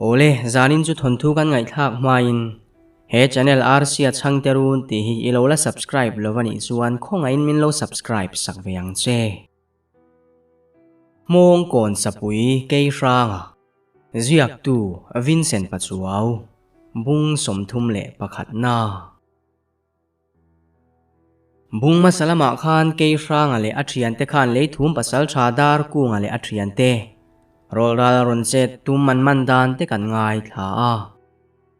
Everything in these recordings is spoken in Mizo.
Awle, zanin chu thawnthu kan ngaihthlak hmain he channel Rc a chhangte run tih hi i lo la subscribe lo a nih chuan khawngaihin min lo subscribe sak ve ang che. Hmawngkawn Sapui Keihranga Ziaktu Vincent Pachuau Bung 31 na. Bung hmasa lamah khan Keihranga leh a thiante khan leithum pasal tha dar kunga leh a thiante rawlral rawn chet tum man man dan te kan ngaithla a.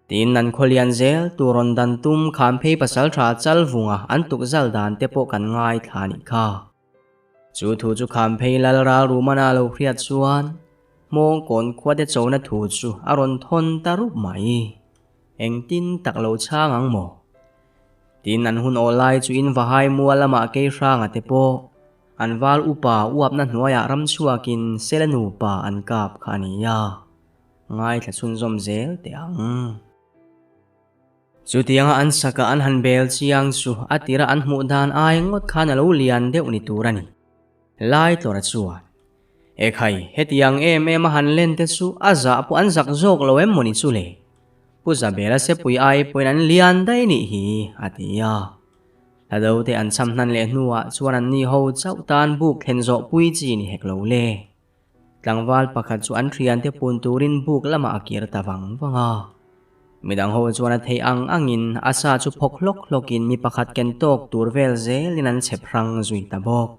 Tin, an khawlian zel tur rawn dan tum kham phei pasal tha chal vunga an tukzal dan te pawh kan ngaithla nih kha. Chu thu chu kham phei lal ral rumana lo hriat chuan Hmawngkawn khuate chona thu chu a rawn thawn ta rup mai. Engtin tak lo chhang ang maw? Tin, an hun aw lai chu in Vahai mua lamah Keihranga te pawh an val upa uapna hnuaiah ram chhuakin Sela nupa an kap kha a ni a, ngaithla chhunzawm zel teh ang. Chutianga an saka an han bel chiang chu a tira an hmuh dan ai ngawt khan a lo lian deuh ni tur a ni. Lai tlawra chuan, Ekhai, hetiang em em a han len te chu a zah pawh an zak zawk lo em mawni chu le? Pu Zabela sepui ai pawhin an lian daih nih hi, a ti a. Hlado te an cham hnan leh hnuah chuan an ni ho chauh tan buk thlen zawh pui chi ni hek lo le. Tlangval pakhat chu an thiante pun turin buk lamah a kir ta vang vang a. Midang ho chuan a theih ang angin a sa chu phawk hlawk hlawkin mi pakhat ken tawk tur vel zelin an chhep hrang zui ta bawk.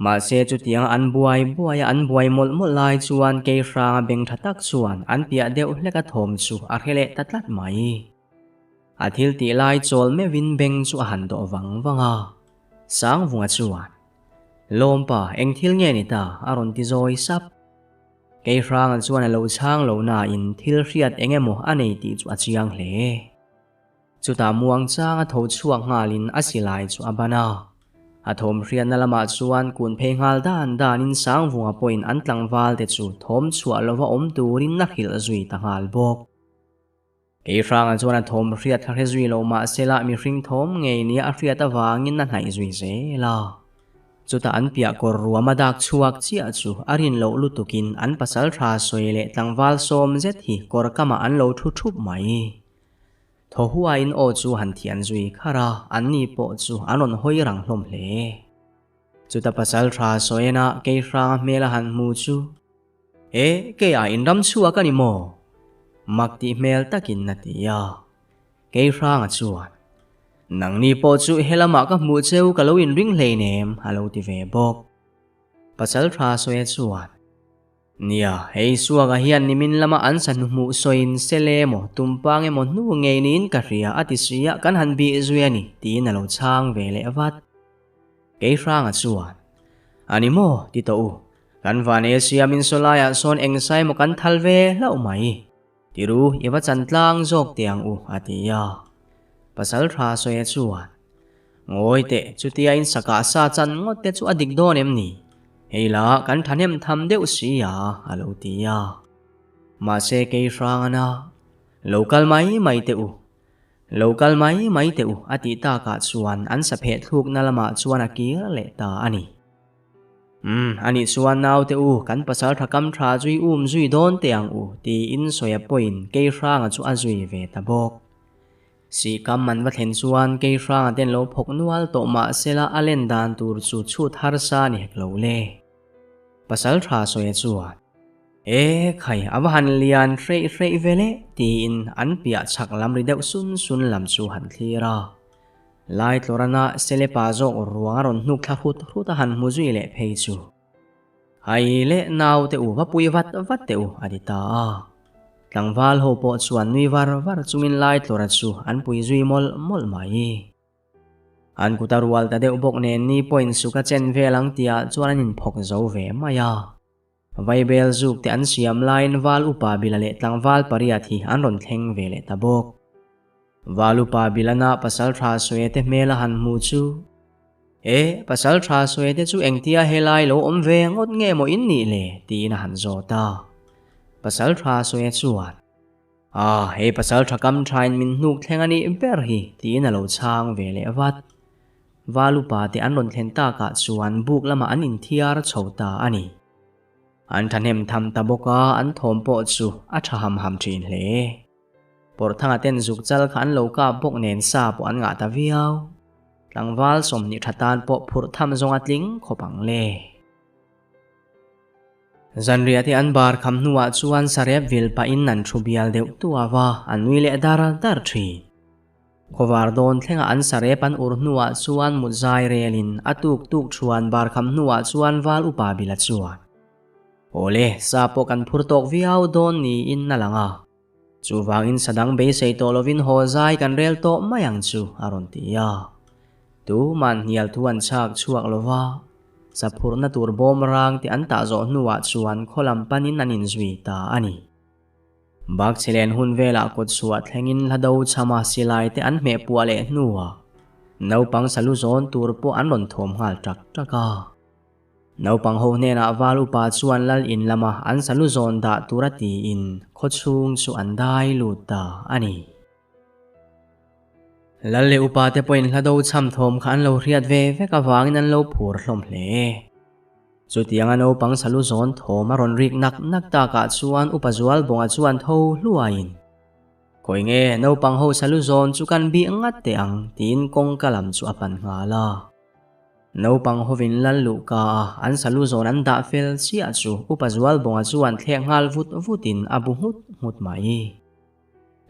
Mahse chutianga an buai buai a an buai mawlh mawlh lai chuan Keihranga beng tha tak chuan an piah deuh hlek a thawm chu a hre leh ta tlat mai. A thil tih lai chawl meuhin beng chu a han dawh vang vang a. Sangvunga chuan, Lawmpa, eng thil nge ni ta? a rawn ti zawi sap. Keihranga chuan a lo chhang lo nain thil hriat eng emaw a nei tih chu a chiang hle. Chutah muangchang a tho chhuak nghalin a silai chu a ban a. A thawm hriatna lamah chuan kun phei nghal dan danin Sangvunga pawhin an tlangval te chu thawm chhuah lova awm turin a hrilh zui ta nghal bawk. Keihranga chuan a thawm hriat kha hre zui lo mahsela mihring thawm ngei nia a hriat avangin a hnaih zui zel a. Chutah an piah kawr ruam a dak chhuak chiah chu a rin loh lutukin an pasaltha sawi leh tlangval sawm zet hi kawr kamah an lo thu thup mai. Thaw huaiin aw chu han thian zui kharh a, anni pawh chu an rawn hawi rang hlawm hle. Chuta pasal tha sawiena Keihranga hmel a han hmu chu, E, keiah in ram chhuak a ni maw? Mak tih hmel takin a ti a. Keihranga chuan, Nangni pawh chu helamah ka hmuh cheu ka lo inring hleinem, a lo ti ve bawk. Pasal tha sawi chuan, Nia, hei Suaka hian nimin lama an sa hnuhmuh sawiin sele emaw tumpang emaw hnu ngei niin ka hria a ti si a, kan han bih zui a ni, tiin a lo chhang ve leh vat. Keihranga chuan, A ni maw, ti tawh u, kan van e siamin sawlaiah sawn eng sa emaw kan thal ve hlauh mai. Tiru, i va chan tlang zawk teh ang u, a ti a. Pasal tha sawi chuan, Ngawi teh, chutia in sakah sa chan ngawt te chu a dik dawn em ni? Hei la, kan thahnem tham deuh si a, a lo ti a. Mahse kei hrang ana, Lo kal mai mai teh u, lo kal mai mai teh u, a tih takah chuan an sapheh thlukna lamah chuan a kir leh ta a ni. Umm, anih chuan naute u, kan pasal tha kam tha zui um zui dawn teh ang u, tiin Sawia pawhin Keihranga chu a zui ve ta bawk. Sihkam an va thlen chuan Keihranga ten lo phawk nual tawh mah sela a len dan tur chu chhut harsa ni hek lo le. Pasal tha Sawia chuan, E khai, a va han lian hreih hreih ve le, tiin an piah chhak lam ri deuh sun sun lam chu han thlir a. Lai tlawrana Selepa zawk ruang a rawn hnuk thla hrut hrut a han hmu zui leh phei chu. Hai leh naute u va pui vat vat teh u a ti ta a. Tlangval ho pawh chuan nui var var chungin Lai tlawra chu an pui zui mawlh mawlh mai. An kut a rual ta deuh bawk nen ni pawhin suk a chen vel ang tihah chuan an inphawk zo ve mai a. Vaibel zuk te an siam laiin Val upa Bila leh tlangval pariat hi an rawn thleng ve leh ta bawk. Val upa Bilana pasal tha sawi te hmel a han hmu chu, E, pasal tha sawi te chu engtia helai lo awm ve ngawt nge maw in nih le? tiin a han zawt a. Pasal tha sawi chuan, A, hei pasal tha kam thain min hnuk thleng a nih ber hi, tiin a lo chhang ve leh vat. Val upa te an rawn thlen takah chuan buk lamah an inthiar chho ta a ni. An thahnem tham ta bawk a, an thawm pawh chu a tha ham ham thin hle. Pawrhthanga ten zuk chal kha an lo kap bawk nen sa pawh an ngah ta viau. Tlangval 20 tha tan pawh phurh tham zawng a tling khawp ang le. Zanriah te an bar kham hnuah chuan sarep vil pahin an thu bial deuh tuau a, an nui leh dar dar thin. Khawvar dawn thlenga an sarep an ur hnuah chuan mut zai relin a tuk tuk thuan bar kham hnuah chuan val upa bila chuan, Awle, sa pawh kan phur tawk viau dawn niin a lang a. Chuvangin sadang beisei tawh lovin haw zai kan rel tawh mai ang chu, a rawn ti a. Tuman hnial thu an chhak chhuak lo va, saphurhna tur bawm rang te an tah zawh hnuah chuan khaw lam panin an inzui ta a ni. Bakchhelen hun velah kawtchhuah thlengin hla do chhama silai te an hmeh puah leh hnuah naupang salu zawn tur pawh an rawn thawm nghal ṭak ṭak a. Naupang ho hnenah val upa chuan lal in lama an salu zawn dah tura tiin khawchhung chu an dai lut ta a ni. Lal leh upa te pawhin hla do chham thawm kha an lo hriat ve vek avangin an lo phur hlawm hle. Chutianga naupang salu zawn thawm a rawn rik nak nak takah chuan upa Zualbawnga chuan tho hluaiin, Khawi nge naupang ho salu zawn chu kan bih ngat teh ang tiin kawngka lam chu a pan nghal a. Naupang hovin lal luhka a an salu zawn an dah fel chiah chu Upa Zualbawnga chuan thlek nghal vut vutin a bu nghut nghut mai.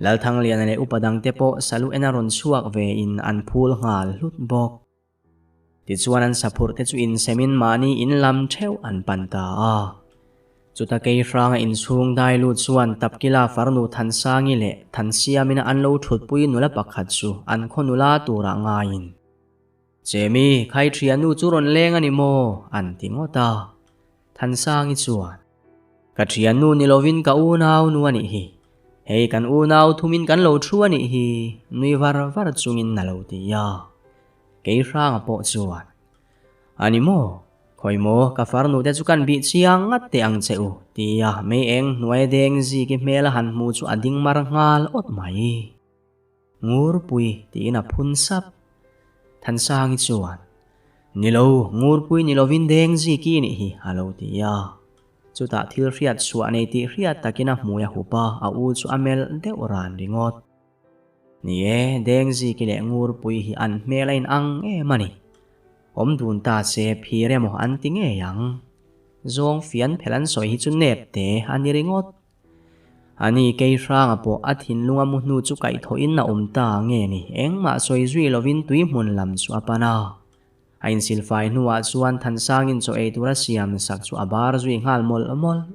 Lalthangliana leh upa dangte pawh salu en a rawn chhuak ve in an phul nghal hlut bawk. Tichuan an saphurh te chu insemin mahni in lam theuh an pan ta a. Chuta kei hranga inchhung dai lut chuan Tapkila farnu Thansangi leh Thansiamina an lo thutpui nula pakhat chu an khaw nula turah ngaiin Chemi, khai thiannu chu rawn leng a ni maw? an ti ngawt a. Thansangi chuan, Ka thiannu ni lovin ka unau nu a nih hi. Hei kan unau thumin kan lo thu a nih hi, nui var var chungin a lo ti a. Kei hranga pawh chuan, A ni maw? Khawi maw, ka farnu te chu kan bih chiang ngat teh ang che u, tia mei eng hnuai deng ziki hmel a han hmu chu a ding mar nghal awt mai. Ngurpui tiin a phun sap. Thansangi chuan, Ni lo, Ngurpui ni lovin Dengziki nih hi, a lo ti a. Chutah thil hriat chhuah nei tih hriat takin a hmui a hup a, a u chu a melh deuh ran ringawt. Ni e, Dengziki leh Ngurpui hi an hmel a inang em a ni. Awm dun ta se phir emaw an ti ngei ang. Zawng fian phel an sawi hi chu nep te a ni ringawt. Ani kei hranga pawh a thinlunga mu hnu chu kaihthawhin a awm ta nge ni, engmah sawi zui lovin tui hmun lam chu a pan a. A insilfai hnuah chuan Thansangin chaw ei tura siam sak chu a bar zui nghal mawlh mawlh.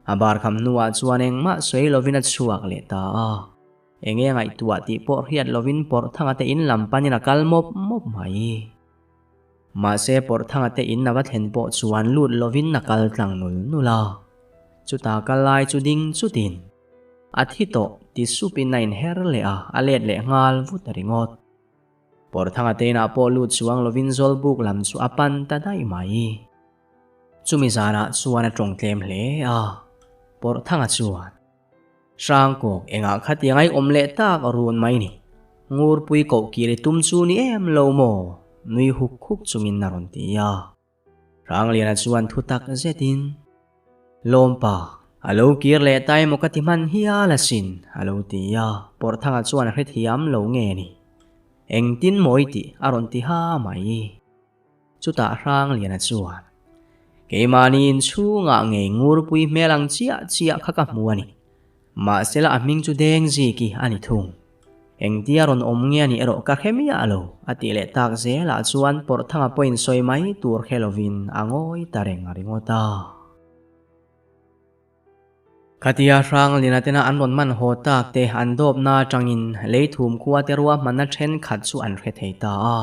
A bar kham hnuah chuan engmah sawi lovin a chhuak leh ta a. Enge ngaihtuah tih pawh hriat lovin Pawrhthanga te in lam panin a kal mawp mawp mai. Mahse Pawrhthanga te in a va thlen pawh chuan lut lovin a kal tlang nul nul a. Chuta kal lai chu ding chutin a thi tawh ti supin a inher leh a, a let leh nghal vut ringawt. Pawrhthanga te inah pawh lut chuang lovin Zawlbuk lam chu a pan ta daih mai. Chumi zanah chuan a tawng tlem hle a, Pawrhthanga chuan. Hrangkawk engah khatiang ai awm leh tak run mai ni. Ngurpui koh kir i tum chu ni em lo maw? Nui huk huk chungin a rawn ti a. Hrangliana chuan thu tak zetin, Lawmpa, a lo kir leh ta emaw ka ti hman hial asin, a lo ti a. Pawrhthanga chuan a hrethiam lo nge ni. Engtin maw i tih? a rawn ti ha mai. Chutah Hrangliana chuan, Keimahni inchhungah ngei ngurpui hmel ang chiah chiah kha ka hmu a ni. Mahsela a hming chu Dengziki a ni thung. Engtia rawn awm nge a nih erawh ka hre miah lo, a tih leh tak zelah chuan Pawrhthanga pawhin sawi mai tur hre lovin a ngawi ta reng ringawt a. Khatia Hrangliana tena an rawn man haw tak te an dawpna atangin leithum khua te ruahmanna thenkhat chu an hre thei ta a.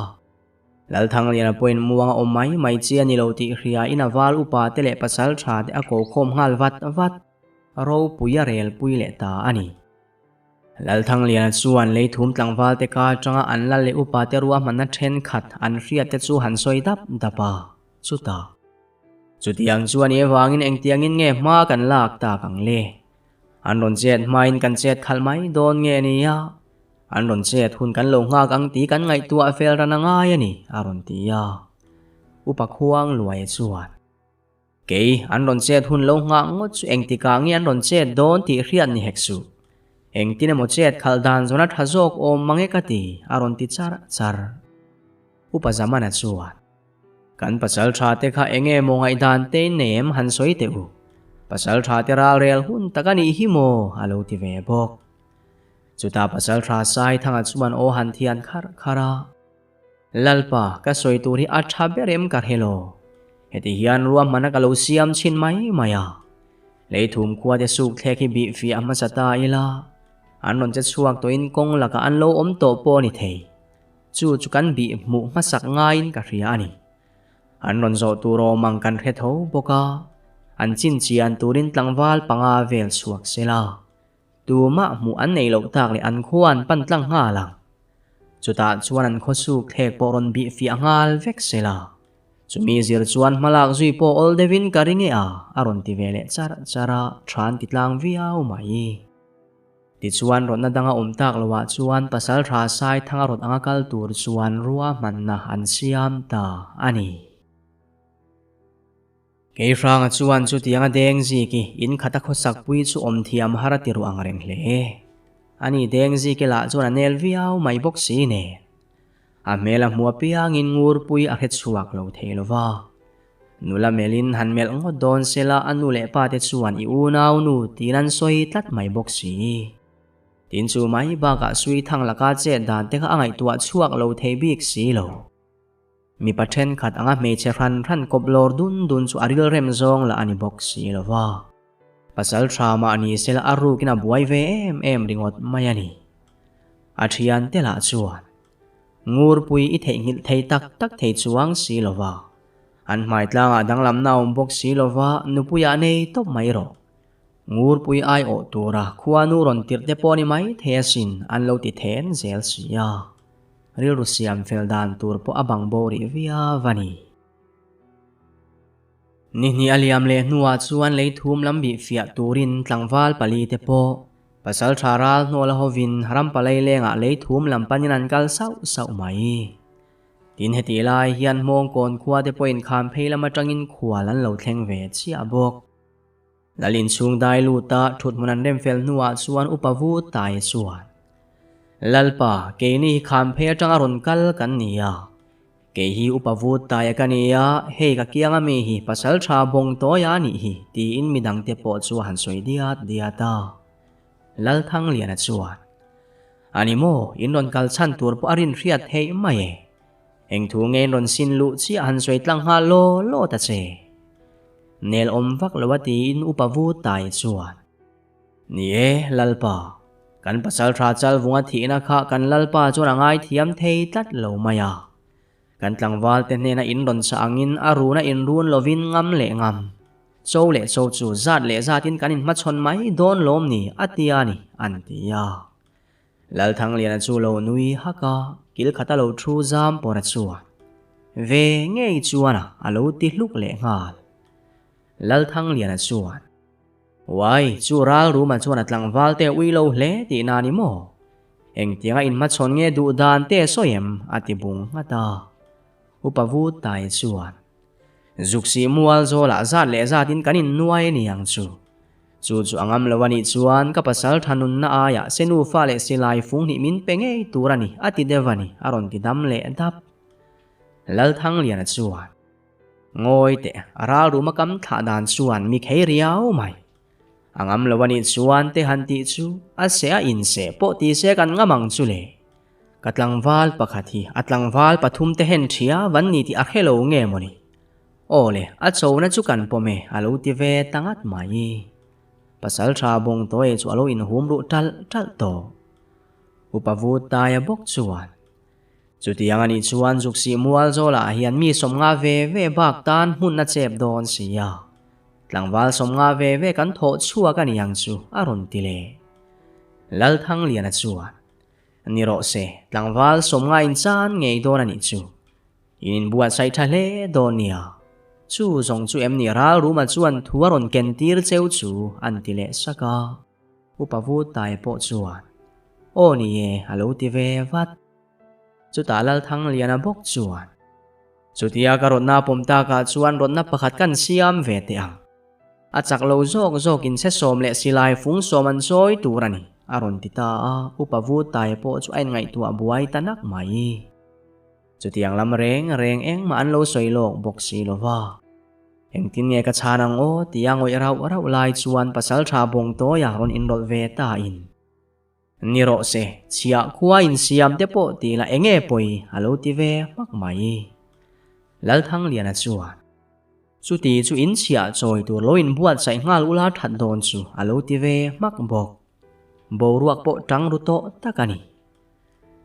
Lalthangliana pawhin muang a awm mai mai chi a ni lo tih hriain a val upa te leh pasal tha te a ko khawm nghal vat vat. Ropui a rel pui leh ta a ni. Lalthangliana chuan leithum tlangval te ka atanga an lal leh upa te ruahmanna thenkhat an hriat te chu han sawi dap dap a, chutah. Chutiang chuan i avangin engtiangin nge hma kan lak tak ang le? An rawn chet hmain kan chet khalh mai dawn nge nia? An rawn chet hun kan lo nghak ang tih kan ngaihtuah fel ran a ngai a ni, a rawn ti a. Upa Khuang Luaia chuan. Kei, an rawn chet hun lo nghah ngawt chu engtikah nge an rawn chet dawn tih hriat ni hek suh. Engtin emaw chet khalh dan zawn a tha zawk awm mang e ka ti, a rawn ti char char. Upa Zamana chuan, Kan pasal tha te kha enge maw ngaihdan te in nei em han sawi teh u. Pasal tha te ral rel hun tak a nih hi maw, a lo ti ve bawk. Chutah pasal tha Saithanga chuan aw han thian kharh kharh a. Lalpa, ka sawi tur hi a tha ber em ka hre lo. Heti hian ruahmana ka lo siam chhin mai mai a. Leithum khua te suk thlek hi bih fiah hmasa ta ila, an rawn che chhuak tawhin kawng lakah an lo awm tawh pawh a ni thei. Chu chu kan bih hmuh hmasak ngaiin ka hria a ni. An rawn zawh tur awm ang kan hre tho bawk a, an chinchian turin tlangval panga vel chhuak sela. Tumah hmuh an nei loh tak leh an khua an pan tlang nghal ang. Chutah chuan an khawsuk thlek pawh rawn bih fiah nghal vek se la. Chumi zir chuan hmalak zui pawh awl deuhin ka ring e a, a rawn ti ve leh char char a, tha an ti tlang viau mai. Tichuan rawtna danga awm tak loah chuan Pasaltha Saithanga rawt anga kal tur chuan ruahmanna an siam ta a ni. Kei hranga chuan chutianga deng ziki in khata khawsak pui chu awm thiam har a ti ruh ang reng hle. Ani deng ziki lah chuan a nel viau mai bawk si nen. A hmel a hmu apiangin ngurpui a hre chhuak lo thei lo va. Nula melhin han melh ngawt dawn sela a nu leh pa te chuan i unau nu tiin an sawi tlat mai bawk si. Tin chu mai bakah Suithang laka chet dan te kha a ngaihtuah chhuak lo thei bik si lo. Mipa thenkhat anga hmeichhe hran hran kawp lawr dun dun chu a rilrem zawng lah a ni bawk si lo va. Pasal tha mah ni sela a rukin a buai ve em em ringawt mai a ni. A thiante lah chuan, Ngurpui i theihnghilh thei tak tak thei chuang si lo va. An hmai tlangah danglamna a awm bawk si lo va, nupuiah nei tawp mai rawh. Ngurpui aiawh tura khuanu rawn tirh te pawh ni mai thei asin an lo ti then zel si a. Rilru siam fel dan tur pawh a bang bo rih viau a ni. Ni hnih a liam leh hnuah chuan lei thum lam bih fiah turin tlangval pali te pawh pasaltha ral hnawla hovin rampalai lengah lei thum lam panin an kal sauh sauh mai. Tin hetih lai hian Hmawngkawn khua te pawhin kham phei lam atangin khual an lo thleng ve chiah bawk. Lal inchhung dai luta thut hmun an rem fel hnuah chuan upa vu tai chuan, Lalpa, keini hi kham phei atanga rawn kal kan ni a. Kei hi upa vu taia ka ni a, hei ka kianga mi hi pasal tha bawng tawia a nih hi, tiin midangte pawh chu a han sawi diat diat a. Lalthangliana chuan, A ni maw, in rawn kal chhan tur pawh a rin hriat theih mai e. Eng thu nge in rawn sin luh chiah han sawi tlang nghal law law ta che. Nel awm vak lo a tiin upa vu tai chuan, Ni e, Lalpa, kan pasal tha chal vunga thihna kha kan Lalpa chuan a ngaithiam thei tlat lo mai a. Kan tlangval te hnena in rawn chah angin a runa in run lovin ngam leh ngam, cho leh cho chu zat leh zatin kan inhmachhawn mai dawn lawm ni a tia ni, an ti a. Lalthangliana chu lo nui hak a, kil khata lo thu zam pawr a chuan ve ngei chuan a a lo ti hluk leh nghal. Lalthangliana chuan, Uai, chu ral ruma chuan a tlangval te ui lo hle tih na ni maw? Engtianga inhmachhawn nge duh dan te sawi em? a ti bung nghat a. Upa Vut Tai chuan, Zuksih mual zawlah zat leh zatin kan innuai a ni ang chu. Chu chu a ngam lo a nih chuan ka pasal tha nunna aiah se nufa leh silai fung hnih min pe ngei tur a ni a ti deuh a ni a rawn ti dam leh dap. Lalthangliana chuan, Ngawi teh, a ral ruma kam thlah dan chuan mi khei riau mai. A ngam lo a nih chuan te han tih chu a seh a inseh pawh ti se kan ngam ang chu le. Ka tlangval pakhat hi a tlangval pathum te hen thia van ni tih a hre lo nge mawni. Aw le, a chona chu kan pawm e, a lo ti ve ta ngat mai. Pasal tha bawng tawi chu a lo inhum ruh ṭalh ṭalh tawh. Upa Vut Taia bawk chuan, Chutiang a nih chuan Zuksih mual zawlah hian mi sawmnga ve ve bak tan hmun a chep dawn si a. Tlangval sawmnga ve ve kan thawh chhuak a ni ang chu, a rawn ti leh. Lalthangliana chuan, Ni rawh se, tlangval sawmnga inchan ngei dawn a nih chu. In inbuatsaih tha hle dawn nia. Chu zawng chu em ni ral ruma chuan thu a rawn ken tir cheu chu an ti leh sak a. Upa Vut Tai pawh chuan, Aw ni e, a lo ti ve vat. Chutah Lalthangliana bawk chuan. Chutia ka rawtna pawm takah chuan rawtna pakhat kan siam ve teh ang. A chak lo zawk zawkin che sawm leh silai fung sawm an chawi tur a ni, a rawn ti ta a, Upa Vutai pawh chu a inngaihtuah buai ta nak mai. Chutiang lam reng reng engmah an lo sawi lawk bawk si lo va. Engtin nge ka chhan ang aw tia ngawih rauh rauh lai chuan pasaltha Bawngtawia rawn inrawlh ve ta in. Ni rawh se, chhiah khua insiam te pawh ti la enge pawi a lo ti ve hmak mai. Lalthangliana chuan. Chuti chu in chhiah chawi tur lo inbuatsaih nghal ula that dawn chu a lo ti ve hmak bawk. Boruak pawh tang ru tawh tak a ni.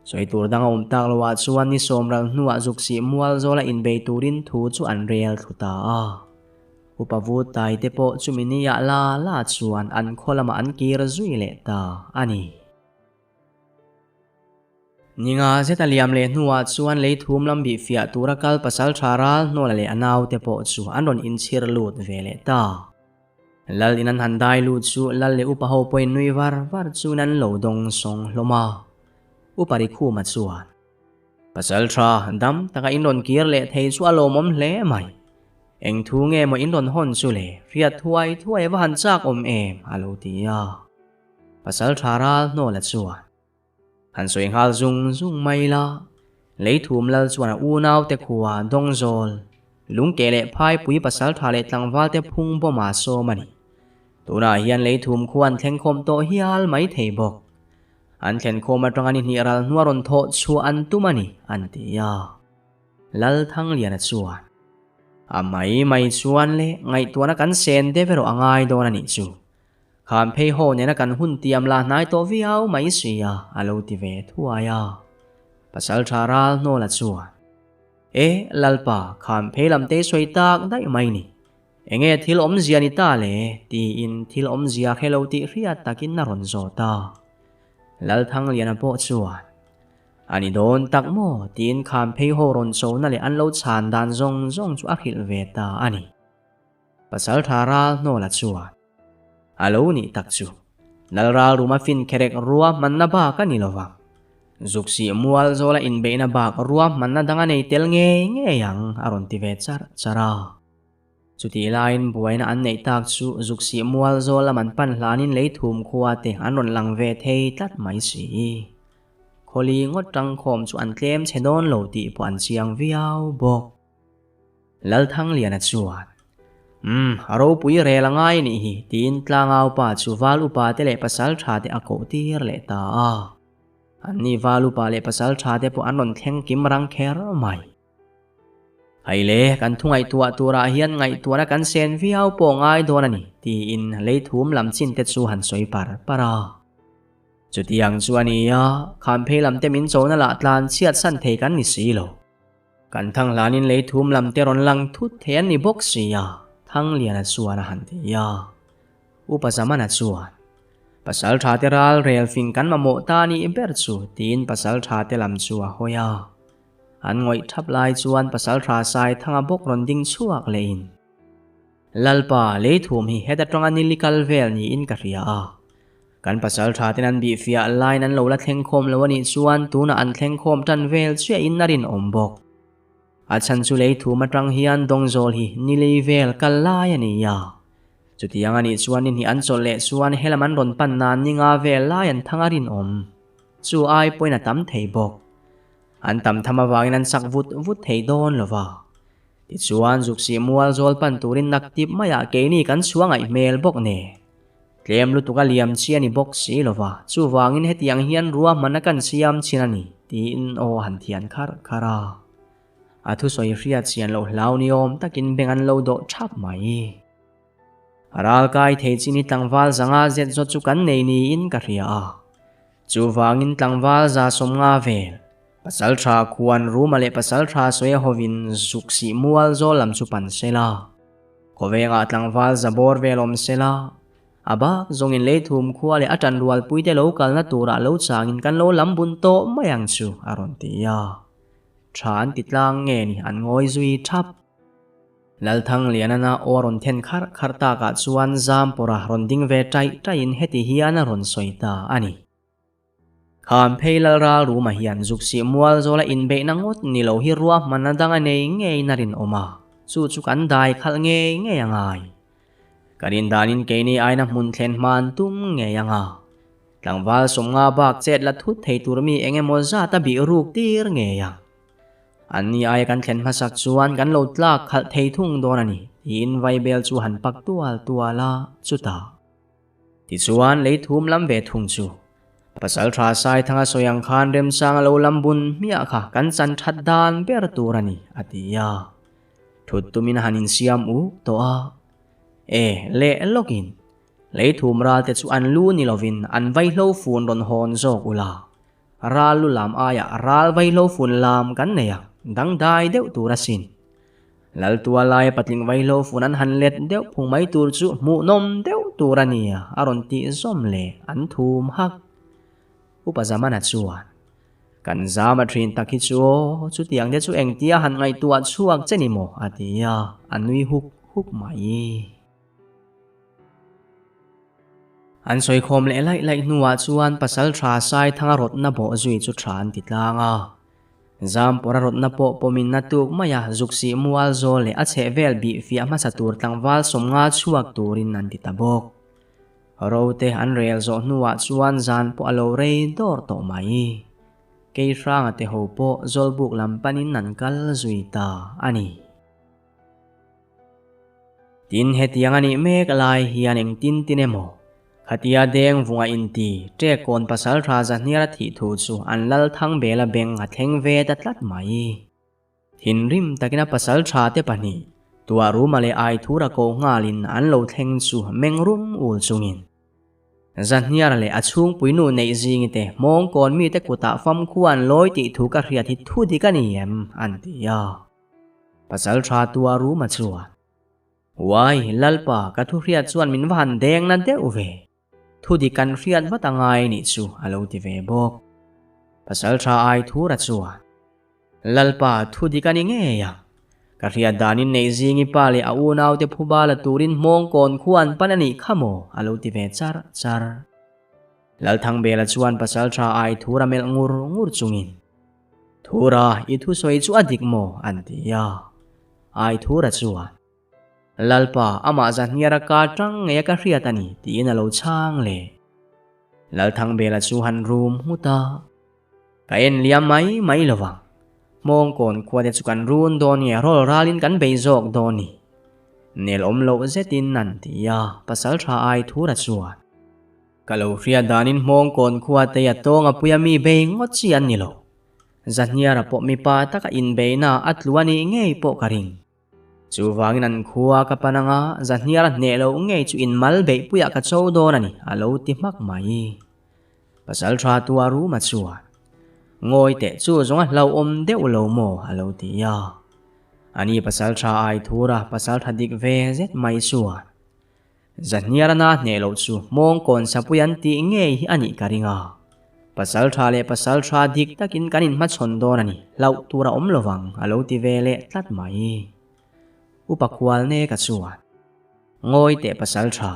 Sawi tur dang a awm tak lo ah chuan ni sawmral hnuah zuksih mual zawla inbei turin thu chu an rel thlu ta a. Upa Vutai te pawh chumi ni ah la la chuan an khaw lamah an kir zui leh ta a ni. Ninga zet a liam leh hnuah chuan lei thum lam bih fiah tura kal pasal tha ral hnawla leh a naute pawh chu an rawn inchhir lut ve leh ta. Lal in an han dai lut chu Lal leh upa ho pawhin nui var var chuin an lo dawng sawng hlawm a. Upa Rikhuma chuan, Pasal tha, dam taka in rawn kir leh thei chu a lawmawm hle mai. Eng thu nge maw in rawn hawn chu le, hriat thuai thuai a va han chak awm em, a lo ti a. Pasal tha ral hnawla chuan, Han sawi nghal zung zung mai la, Leithum lal chuan a unaute khua Dawngzawl, Lungke leh Phaipui pasaltha leh tlangvalte phung bawm a sawm a ni. Tunah hian Leithum khua an thlengkhawm tawh hial mai thei bawk. An thlenkhawm atanga ni hnih ral hnua rawn thawh chhuah an tum a ni, an ti a. Lalthangliana chuan, A mai mai chuan le ngaihtuahna kan sen deuh erawh a ngai dawn a nih chu. Khan phei haw nena kan hun tiam la hnai tawh viau mai si a, a lo ti ve thuai a. Pasaltha ral hnawla chuan, E, Lalpa, khan phei lam te sawi tak daih mai ni. Enge thil awmzia ni ta le? tiin thil awmzia hre lo tih hriat takin a rawn zawt a. Lalthangliana pawh chuan, A ni dawn tak maw? tiin khan phei haw rawn chona leh an lo chhan dan zawng zawng chu a hrilh ve ta a ni. Pasaltha ral hnawla chuan, A lo nih tak chu, Lal ral ruma fin kherek rua hmanna bak a ni lo vang. Zuksih mual zawla inbeihna bak rua hmanna dang a nei tel ngei ngei ang, a rawn ti ve charh charh a. Chutih laiin buaina an neih tak chu Zuksih mual zawl lam an pan hlanin lei thum khua te an rawn lang ve thei tlat mai si. Khawli ngawt tangkhawm chu an tlem chhe dawn lo tih pawh an chiang viau bawk. Lalthangliana chuan, Umm, a ropui rel a ngai nih hi, tiin tlangau pa chu val upa te leh pasal tha te a koh tir leh ta a. Anni val upa leh pasal tha te pawh an rawn thleng kim rang kher mai. Hei le, kan thu ngaihtuah turah hian ngaihtuahna kan sen viau pawh ngai dawn a ni, tiin leithum lam chin te chu han sawi par par a. Chutiang chu a ni a, khamphei lam te min chona lah tlan chhiat san thei kan ni si lo. Kan thang hlanin lei thum lam te rawn lang thut thei an ni bawk si a, Thangliana chuan a han ti a. Upa Zamana chuan, Pasal tha te ral rel fing kan mamawh ta nih ber chu, tiin pasal tha te lam chu a hawi a. An ngawih thap lai chuan pasal tha Saithanga bawk rawn ding chhuak lehin, Lalpa, lei thum hi heta tanga nili kal vel niin ka hria a. Kan pasal tha ten an bihfiah laiin an lo la thleng khawm lo a nih chuan tunah an thleng khawm tan vel chiah in a rinawm bawk. A chhan chu lei thum atang hian dawngzawl hi ni lei vel kal lai a ni a. Chutiang a nih chuan ni hnih an chawlh leh chuan helam an rawn pan nan ni nga vel lai an thang a rinawm. Chu ai pawhin a tam thei bawk. An tam tham avangin an chak vut vut thei dawn lo va. Tichuan zuksih mual zawl pan turin naktip maiah keini kan chhuah ngaih hmel bawk nen. Tlem lutuk a liam chi a ni bawk si lo va, chuvangin hetiang hian ruahman a kan siam chin a ni, tiin aw a han thian kharh kharh a. A thusawi hriat chian loh hlau ni awm takin beng an lo dawh thap mai. Ral kai thei chin hi tlangval zanga zet zawt chu kan nei niin ka hria a. Chuvangin tlangval za sawmnga vel, pasaltha khuan Ruma leh pasaltha sawi a hovin zuksih mual zawl lam chu pan sela. Khawvengah tlangval za bawr vel awm sela, a bak zawngin leithum khua leh a tanrualpuite lo kalna turah lo changin kan lo lam bun tawh mai ang chu, a rawn ti a. Tha an ti tlang nge ni an ngawi zui thap. Lalthanglianana aw a rawn then kharh kharh takah chuan Zampawra rawn ding ve taih taihin heti hian a rawn sawi ta a ni. Khamphei lal ral ruma hian zuksih mual zawla inbeihna ngawt ni lo hi ruahmanna dang a nei ngeiin a rinawm a, chu chu kan dai khalh ngei ngei a ngai. Kan indanin keini aina hmun thlen hman tum ngei ang a, tlangval sawmnga bak chet la thut thei tur mi eng emaw zat a bih ruk tir ngei ang. Anni aia kan thlen hmasak chuan kan lo tlak khalh thei thung dawn a ni, tiin Vaibel chu han pak tual tual a, chutah. Tichuan lei thum lam ve thung chu. Pasalṭha Saithanga sawi ang khan remchang a lo lam bun hmiah kha kan chan ṭhat dan ber tur a ni, a ti a. Thut tumin a han insiam uk tawh a. E, leh lawkin, lei thum ral te chu an lu ni lovin an vaihlo fun rawn hawn zawk ula. Ral lu lam aiah ral vaihlo fun lam kan nei a, dangdai deuh tur asin. Laltua laia patling vaihlo fun an han let deuh phung mai tur chu hmuhnawm deuh tur a nia, a rawn tih zawm leh an thum hak. Upa Zamana chuan, Kan zam a thin tak hi chu aw, chutiang te chu engtia han ngaihtuah chhuak che ni maw? a ti a, a nui huk huk mai. An sawikhawm leh laih laih hnuah chuan Pasalṭha Saithanga rawtna bawh zui chu ṭha an ti tlang a. Zampawra rawtna pawh pawmin na tuk mai a, zuksih mual zawl leh a chhehvel bih fiah hmasa tur tlangval 50 chhuak turin an ti ta bawk. Rote an rel zawh hnuah chuan zan pawh a lo rei dawr tawh mai. Keihranga te ho pawh Zawlbuk lam panin an kal zui ta a ni. Tin, hetiang a nih mek lai hian engtin tin emaw, khatia deng vunga inti ṭek kawn pasalṭha Zahniara thih thu chu an lal thang bela beng a thleng ve ta tlat mai. Thinrim takin a pasalṭha te pahnih, Tuahruma leh Aithura ko nghalin an lo thleng chu meng rum ul chungin. Zahniara leh a chhungpuinu neih zingi te hmawngkawn mite kutah famkhua an lawi tih thu ka hriat hi thu dik a ni em? an ti a. Pasalṭha Tuaruma chuan, Uai, Lalpa, ka thu hriat chuan min va han deng na deuh ve. Thu dik kan hriat vat a ngai nih chu, a lo ti ve bawk. Pasalṭha Aithura chuan, Lalpa, thu dik a ni ngei ang. Ka hriat danin Neihzingi pa leh a unaute phuba la turin hmawngkawn khua an pan a nih kha maw? a lo ti ve char char. Lalthangbela chuan Pasalṭha Aithura melh ngur ngur chungin, Thura, i thusawi chu a dik maw? an ti a. Ai Thura chuan, Lalpa, amah Zahniara ka tang ngei a ka hriat a ni, tiin a lo chhang leh. Lalthangbela chu han rum nghut a, Ka en liam mai mai lo vang. Hmawngkawn khua te chu kan run dawn nge rawl ralin kan bei zawk dawn ni. Nel awm loh zetin an ti a, Pasalṭha Ai Thura chuan, Ka lo hriat danin Hmawngkawn khua te a tawng a puia mi bei ngawt chi an ni lo. Zahniara pawh mipa taka inbeihna a tlu a nih ngei pawh ka ring. Chuvangin an khua ka pan anga Zahniara hneh loh ngei chu inmal beihpuiah ka cho dawn a ni, a lo ti hmak mai. Pasalṭha Tuaruma chuan, Ngawi teh chu zawng a hlauhawm deuh lo maw? a lo ti a. Ani pasalṭha Aithura pasalṭha dik ve zet mai chuan, Zahniara na hneh loh chu hmawngkawn sapui an tih ngei hi a nih ka ring a. Pasalṭha leh pasalṭha dik takin kan inhmachhawn dawn a ni, hlauh tur a awm lo vang, a lo ti ve leh tlat mai. Upa Khualneka chuan, Ngawi teh pasalṭha,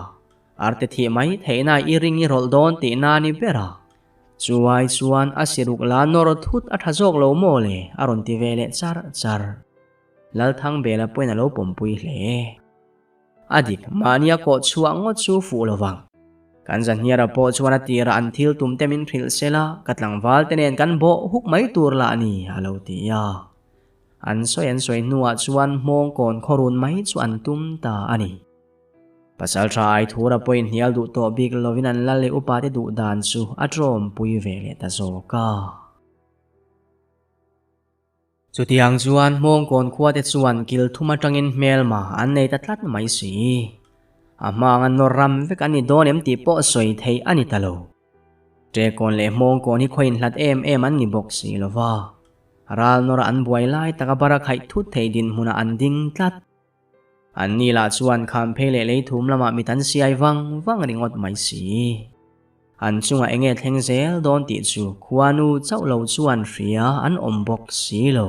arte thih mai theihna i ring i rawlh dawn tih na ni ber a. Chuai chuan a siruk la nawr thut a ṭha zawk lo maw le, a rawn ti ve leh char char. Lalthangbela pawhin a lo pawmpui hle. A dik, mahnia kawh chhuah ngawt chu fuh lo vang. Kan Zahniara pawh chuan a tirah an thil tum te min hrilh se la, ka tlangval te nen kan bawh huk mai tur lah a ni, a lo ti a. An sawi an sawi hnuah chuan hmawngkawn khawrun mai chu an tum ta a ni. Pasalṭha Aithura pawhin hnial duh tawh bik lovin an lal leh upa te duh dan chu a ṭawmpui ve leh ta zawk a. Chutiang chuan Hmawngkawn khuate chuan kil thum atangin hmelma an nei ta tlat mai si. A hmang a nawr ram vek a ni dawn em tih pawh sawi theih a ni ta lo. Ṭekawn leh Hmawngkawn hi khawiin hlat em em an ni bawk si lo va. Ral nawra an buai lai taka bara khaih thut thei dinhmunah an ding tlat. Anni lah chuan khamphei leh leithum lamah mit an siai vang vang ringawt mai si. An chungah enge thleng zel dawn tih chu khuanu chauh lo chuan hria an awm bawk si lo.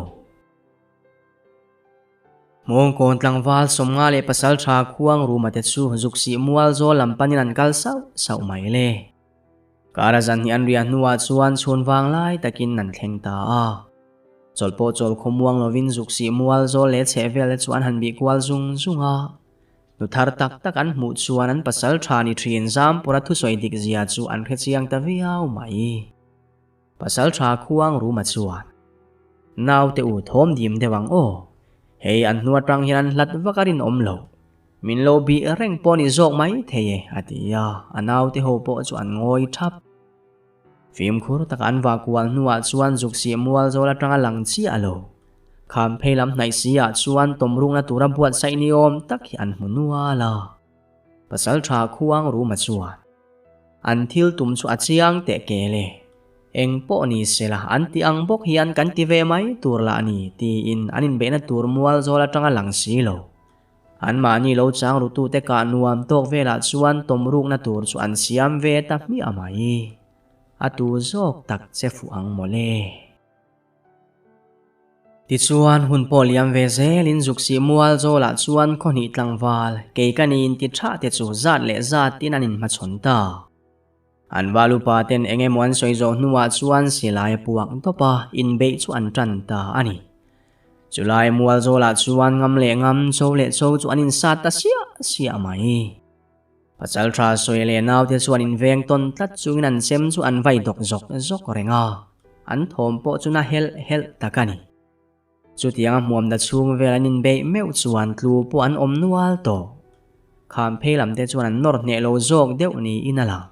Hmawngkawn tlangval 50 leh pasaltha khuang ruma te chu zuksih mual zawl lam panin an kal sauh sauh mai le. Kara zan hnih an riah hnuah chuan chhun vang lai takin an thleng ta a. Chawlh pawh chawl khawmuang lovin Zuksih mual zawl leh chheh vel te chu an han bih kual zung zung a. Nu thar tak tak an hmuh chuan an pasal tha ni thin Zampura thusawi dik zia chu an hre chiang ta viau mai. Pasal tha khuang Ruma chuan, Naute u thawm dim deuh ang aw. Hei an hnu atang hian an hlat vak a rinawm lo. Min lo bih reng pawh ni zawk mai thei e, a ti a, a naute ho pawh chu an ngawi thap. Fimkhur taka an vah kual hnuah chuan Zuksih mual zawl atanga lang chiah lo. Kham phei lam hnaih si ah chuan tawmrukna tura buatsaih ni awm tak hi an hmu nual a. Pasal tha khuang Ruma chuan an thil tum chu a chiang teh kel e. Eng pawh ni sela an ti ang bawk hian kan ti ve mai tur lah a ni tiin an inbeihna tur mual zawl atanga lang si lo. Anmahni lo chang rutute kah nuam tawk velah chuan tawmrukna tur chu an siam ve ta hmiah mai. A tu zawk tak che fuh ang mawle. Tichuan hun pawh liam ve zelin Zuksih mual zawlah chuan khawhnih tlangval kei ka ni inti tha te chu zat leh zatin an inhmachhawn ta. An val upa ten eng emaw an sawi zawh hnuah chuan silai a puak dawp a, inbeih chu an tan ta a ni. Chulai mual zawlah chuan ngam leh ngam, cho leh cho chu an insat ta siah siah mai. Pasal tha sawi leh naute chuan inveng tawn tlat chungin an chem chu an vai dawk zawk zawk reng a, an thawm pawh chu na helh helh tak a ni. Chutianga hmuamna chhung vel an inbeih meuh chuan tlu pawh an awm nual tawh. Kham phei lam te chuan an nawr hneh lo zawk deuh niin a lang.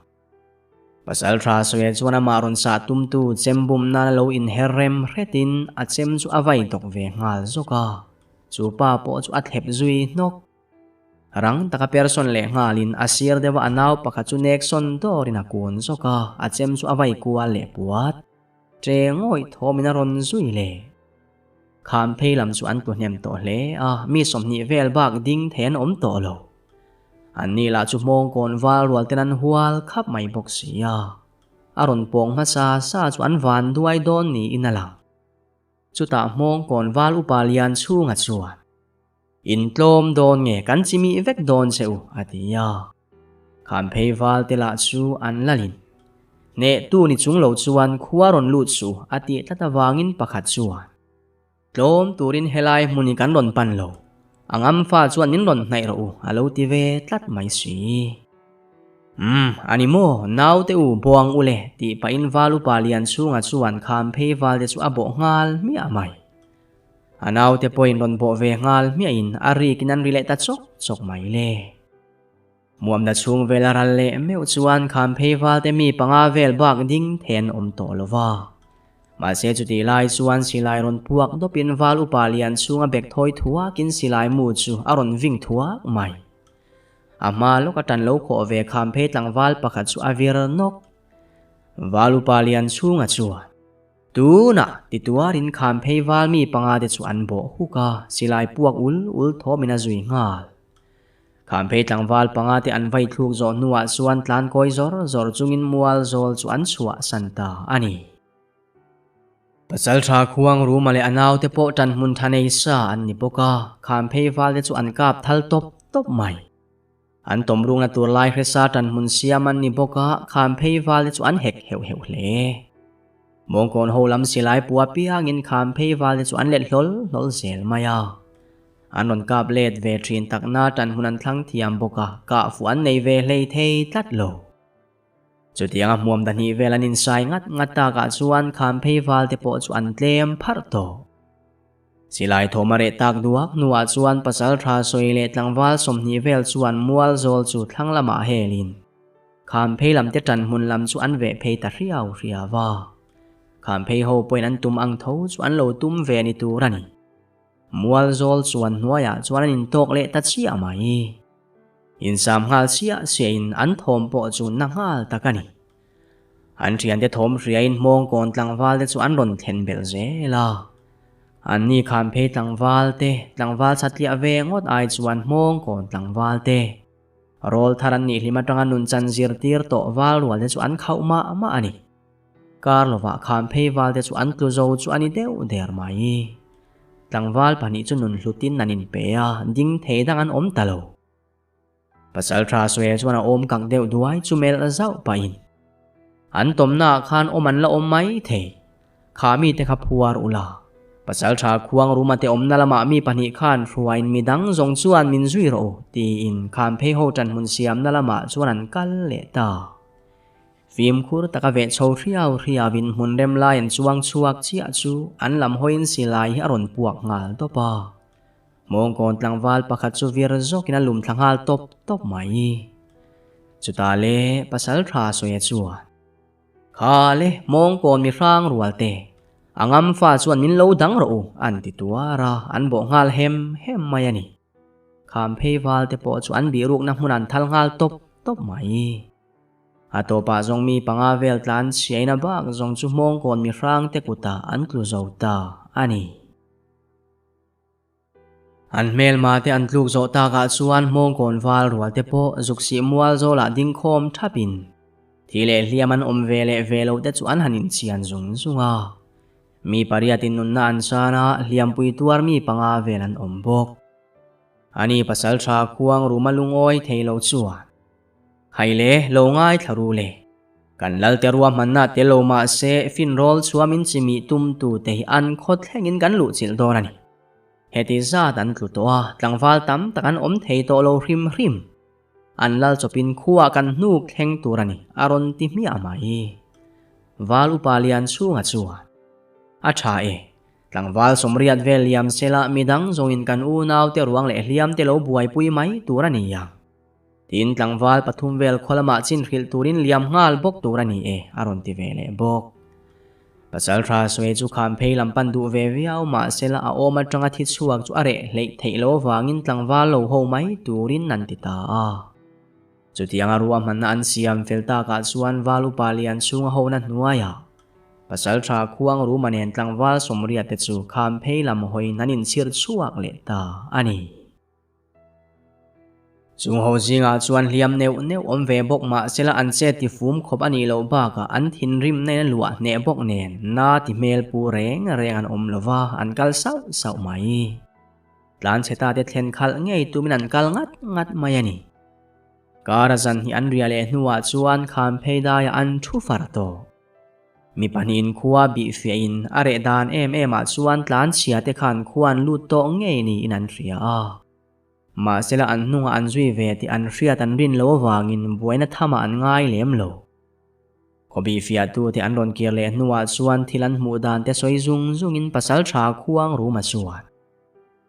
Pasal tha sawi chuan amah rawn sah tumtu chem bum nan a lo inher rem hretin a chem chu a vai dawk ve nghal zawk a, chu pa pawh chu a thlep zui hnawk. Rang taka per sawn leh nghalin a sir deuha a nau pakhat chu nek sawn dawrin a kun zawk a, a chem chu a vai kual leh puat. Ṭe ngawih thawmin a rawn zui le. Kham phei lam chu an tlu hnem tawh hle a, mi 20 vel bak ding thei an awm tawh lo. Anni lah chu hmawngkawn val rual ten an hual khap mai bawk si a. A rawn pawng hmasa sa chu an van duai dawn niin a lang. Chutah hmawngkawn val upa lian chhunga chuan, In tlawm dawn nge kan chimih vek dawn che u, a ti a. Kham phei val te lah chu an lalin. Hnehtu ni chung lo chuan khua rawn lut suh a tih tlat avangin pakhat chuan, Tlawm turin helai hmun hi kan rawn pan lo, a ngamfa chuan min rawn hnaih rawh u, a lo ti ve tlat mai si. Umm, a ni maw, naute u buang u le, tih pahin val upa lian chhunga chuan kham phei val te chu a bawh nghal hmiah mai. A naute pawhin rawn bawh ve nghal hmiahin a rikin an ri leh ta chawk chawk mai le. Muamna chhung vel a ral leh meuh chuan Khamphei valte mi panga vel bak ding thei an awm tawh lo va. Mahse chutih lai chuan silai rawn puak dawpin val upa lian chhunga bek thawi thuakin silai mu chu a rawn ving thuak mai. A hma lawk a tan lo khawh ve Khamphei tlangval pakhat chu a vir nawk. Val upa lian chhunga chuan. Tunah ti tuarin Khamphei val mi panga te chu an bawh huk a, silai puak ul ul thawmin a zui nghal. Khamphei tlangval panga te an vai thluk zawh hnuah chuan tlan kawi zawr zawr chungin mual zawl chu an chhuah san ta a ni. Pasaltha khuang Ruma leh a naute pawh tan hmun tha nei sa an ni bawk a, Khamphei val te chu an kap thal tawp tawp mai. An tawmrukna tur lai hresa tan hmun siam an ni bawk a, Khamphei val te chu an hek heuh heuh hle. Mawngkawn ho lam silai pua piangin Khamphei val te chu an let hlawl hlawl zel mai a. An rawn kap let ve thin takna tan hun an thlang thiam bawk a, kah fuh an nei ve hlei thei tlat lo. Chutianga hmuam dahnih vel an insai ngat ngat takah chuan Khamphei val te pawh chu an tlem pharh tawh. Silai thawm a reh tak duak hnuah chuan pasal tha sawi leh tlangval 20 vel chuan mual zawl chu thlang lamah helin Khamphei lam te tan hmun lam chu an veh phei ta hriau hriau a. Khamphei ho pawhin an tum ang tho chu an lo tum ve ni tur a ni. Mual zawl chuan hnuaiah chuan an intawk leh ta chiah mai. Insam nghal chiah chiahin an thawm pawh chu na nghal tak a ni. An thiante thawm hriain hmawngkawn tlangval te chu an rawn thlen belh zel a. Anni Khamphei tlangval te, tlangval chhatliah ve ngawt ai chuan hmawngkawn tlangval te, rawl thar an nih hlim atanga nunchan zirtir tawh val rual te chu an khauh mah mah a ni. Kar lovah Khamphei val te chu an tlu zo chu a ni deuh der mai. Tlangval pahnih chu nun hlutin an inpe a, ding thei dang an awm ta lo. Pasaltha Suel chuan a awm kak deuh duai chu melh zauh pahin. An tawmnaah khan awm an la awm mai thei. Kha mite kha phuar ula. Pasalṭha khuang Rumate awmna lamah mi pahnih khan hruaiin midang zawng chuan min zui rawh u, tiin Khamphei ho ṭanhmun siamna lamah chuan an kal leh ta. Fimkhur taka veh chho hriau hriauin hmun rem lai an chuang chhuak chiah chu an lam hawiin silai hi a rawn puak nghal tawp a. Mawngkawn tlangval pakhat chu vir zawkin a lum thla nghal tawp tawp mai. Chutah le Pasalṭha Sawia chuan. Kha le, Mawngkawn mi hrang rual te, a ngam fa chuan min lo dang rawh u, an ti tuar a, an bawh nghal hem hem mai a ni. Kham phei val te pawh chu an bihrukna hmun an thal nghal tawp tawp mai. A tawpah zawng mi panga vel tlan chhiaina bak zawng chu Mawngkawn mi hrang te kutah an tlu zo ta a ni. An hmelma te an tluk zawh takah chuan Hmawngkawn val rual te pawh zuk sih mual zawlah ding khawm thapin thi leh hliam an awm ve leh ve loh te chu an han inchian zung zung a. Mi pariatin nunna an chan a, hliampui tuar mi panga vel an awm bawk. Ani pasaltha khuang ruma lungawi thei lo chuan Haile, lo ngaithla ru le. Kan Lalte ruahmanna tel lo mah se, finrawl chhuamin chimih tumtu te hi an khaw thlengin kan luhchilh dawn a ni. Heti zat an tlu tawh a, tlangval tam tak an awm thei tawh lo hrim hrim. An lal chawpin khuaah kan hnuk thleng tur a ni, a rawn ti hmiah mai. Val upa lian chhunga chuan, A tha e, tlangval sawmriat vel liam sela midang zawngin kan unaute ruang leh hliamte lo buaipui mai tur a ni ang. Tin, tlangval pathum vel khaw lamah chin hrilh turin liam nghal bawk tur a ni e, a rawn ti ve leh bawk. Pasaltha sawi chu kham phei lam pan duh ve viau mahsela a awm atanga thi chhuak chu a reh hleih theih loh avangin tlangval lo ho mai turin an ti ta a. Chutianga ruahmanna an siam fel takah chuan val upa lian chhunga hona hnuaiah Pasaltha khuang ruma nen tlangval sawmriat te chu kham phei lam hawiin an inchhir chhuak leh ta a ni. Chung ho zingah chuan hliam neuh neuh awm ve bawk mah sela an che ti fum khawp a nih loh bakah an thinrim na in a luah hneh bawk nen na ti hmel pu reng reng an awm lova an kal sauh sauh mai. Tlanchhe ta te thlen khalh ngei tumin an kal ngat ngat mai a ni. Kara zan hi an ria leh hnuah chuan kham phei daiah an thu far tawh. Mi pahnihin khua bihfiahin a reh dan em em ah chuan tlanchhia te khan khua an lut tawh ngei niin an hria a. Mahsela an hnungah an zui ve tih an hriat an rin lo avangin buaina thamah an ngai lem lo. Khaw bihfiahtute an rawn kir leh hnuah chuan thil an hmuh dan te sawi zung zungin pasaltha khuang ruma chuan,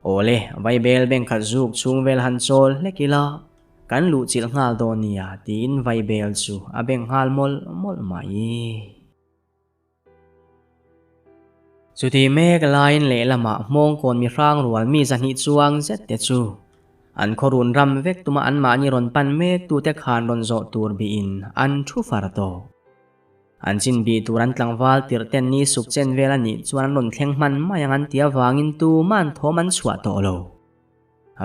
Awle, vaibel bengkhat zuk chhung vel han chawl hlek ila, kan luhchilh nghal dawn nia tiin vaibel chu a beng nghal mawlh mawlh mai. Chuti mek laiin lehlamah Hmawngkawn mi hrang rual mi zahnih chuang zet te chu an khawrun ram vek tuma anmahni rawn pan mek tute khan rawn zawh tur bihin an thu far tawh. An chin bih tur an tlangval tirh ten ni suk chen vel a nih chuan an rawn thleng hman mai ang an ti avangin tuman thawm an chhuah tawh lo.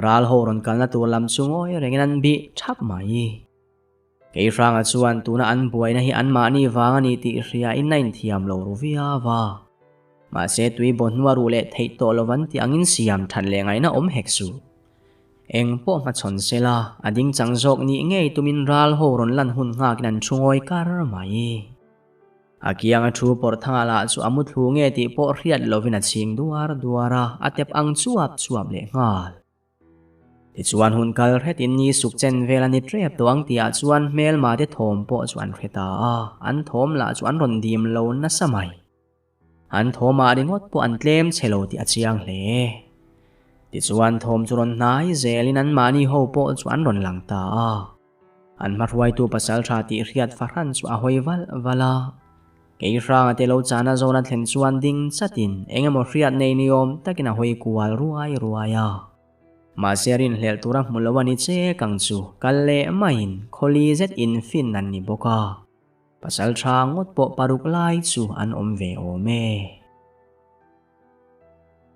Ral ho rawn kalna tur lam chu ngawi rengin an bih thap mai. Kei hranga chuan tuna an buaina hi anmahni vang a ni tih hriain a inthiam lo ru viau a. Mahse tui baw hnua ruh leh theih tawh lo an tih angin siam that leh ngaihna awm hek suh. Eng pawh hmachhawn sela, a ding chang zawk nih ngei tumin ral ho rawn lan hun nghakin an thu ngawi kar mai. A kianga thu pawrh thangah lah chu a muthlu nge tih pawh hriat lovin a chhing duar duar a, a tep ang chuap chuap leh nghal. Tichuan hun kal hretin ni suk chen vel a ni tep tawh ang tihah chuan hmelma te thawm pawh chu an hre ta a, an thawm lah chu an rawn dim lo nasa mai. An thawmah ringawt pawh an tlem chhe lo tih a chiang hle. Tichuan thawm chu rawn hnai zelin anmahni ho pawh chu an rawn lang ta a. An hmahruaitu pasal tha tih hriat fahran chu a hawi valh valh a. Kei hranga te lo chana zawna thlen chuan ding chatin eng emaw hriat nei ni awm takin a hawi kual ruai ruai a. Mahse rinhlelh tura hmu lo a ni che kang chu kal leh maiin khawli zet in fin an ni bawk a. Pasal tha ngawt pawh paruk lai chu an awm ve awm e.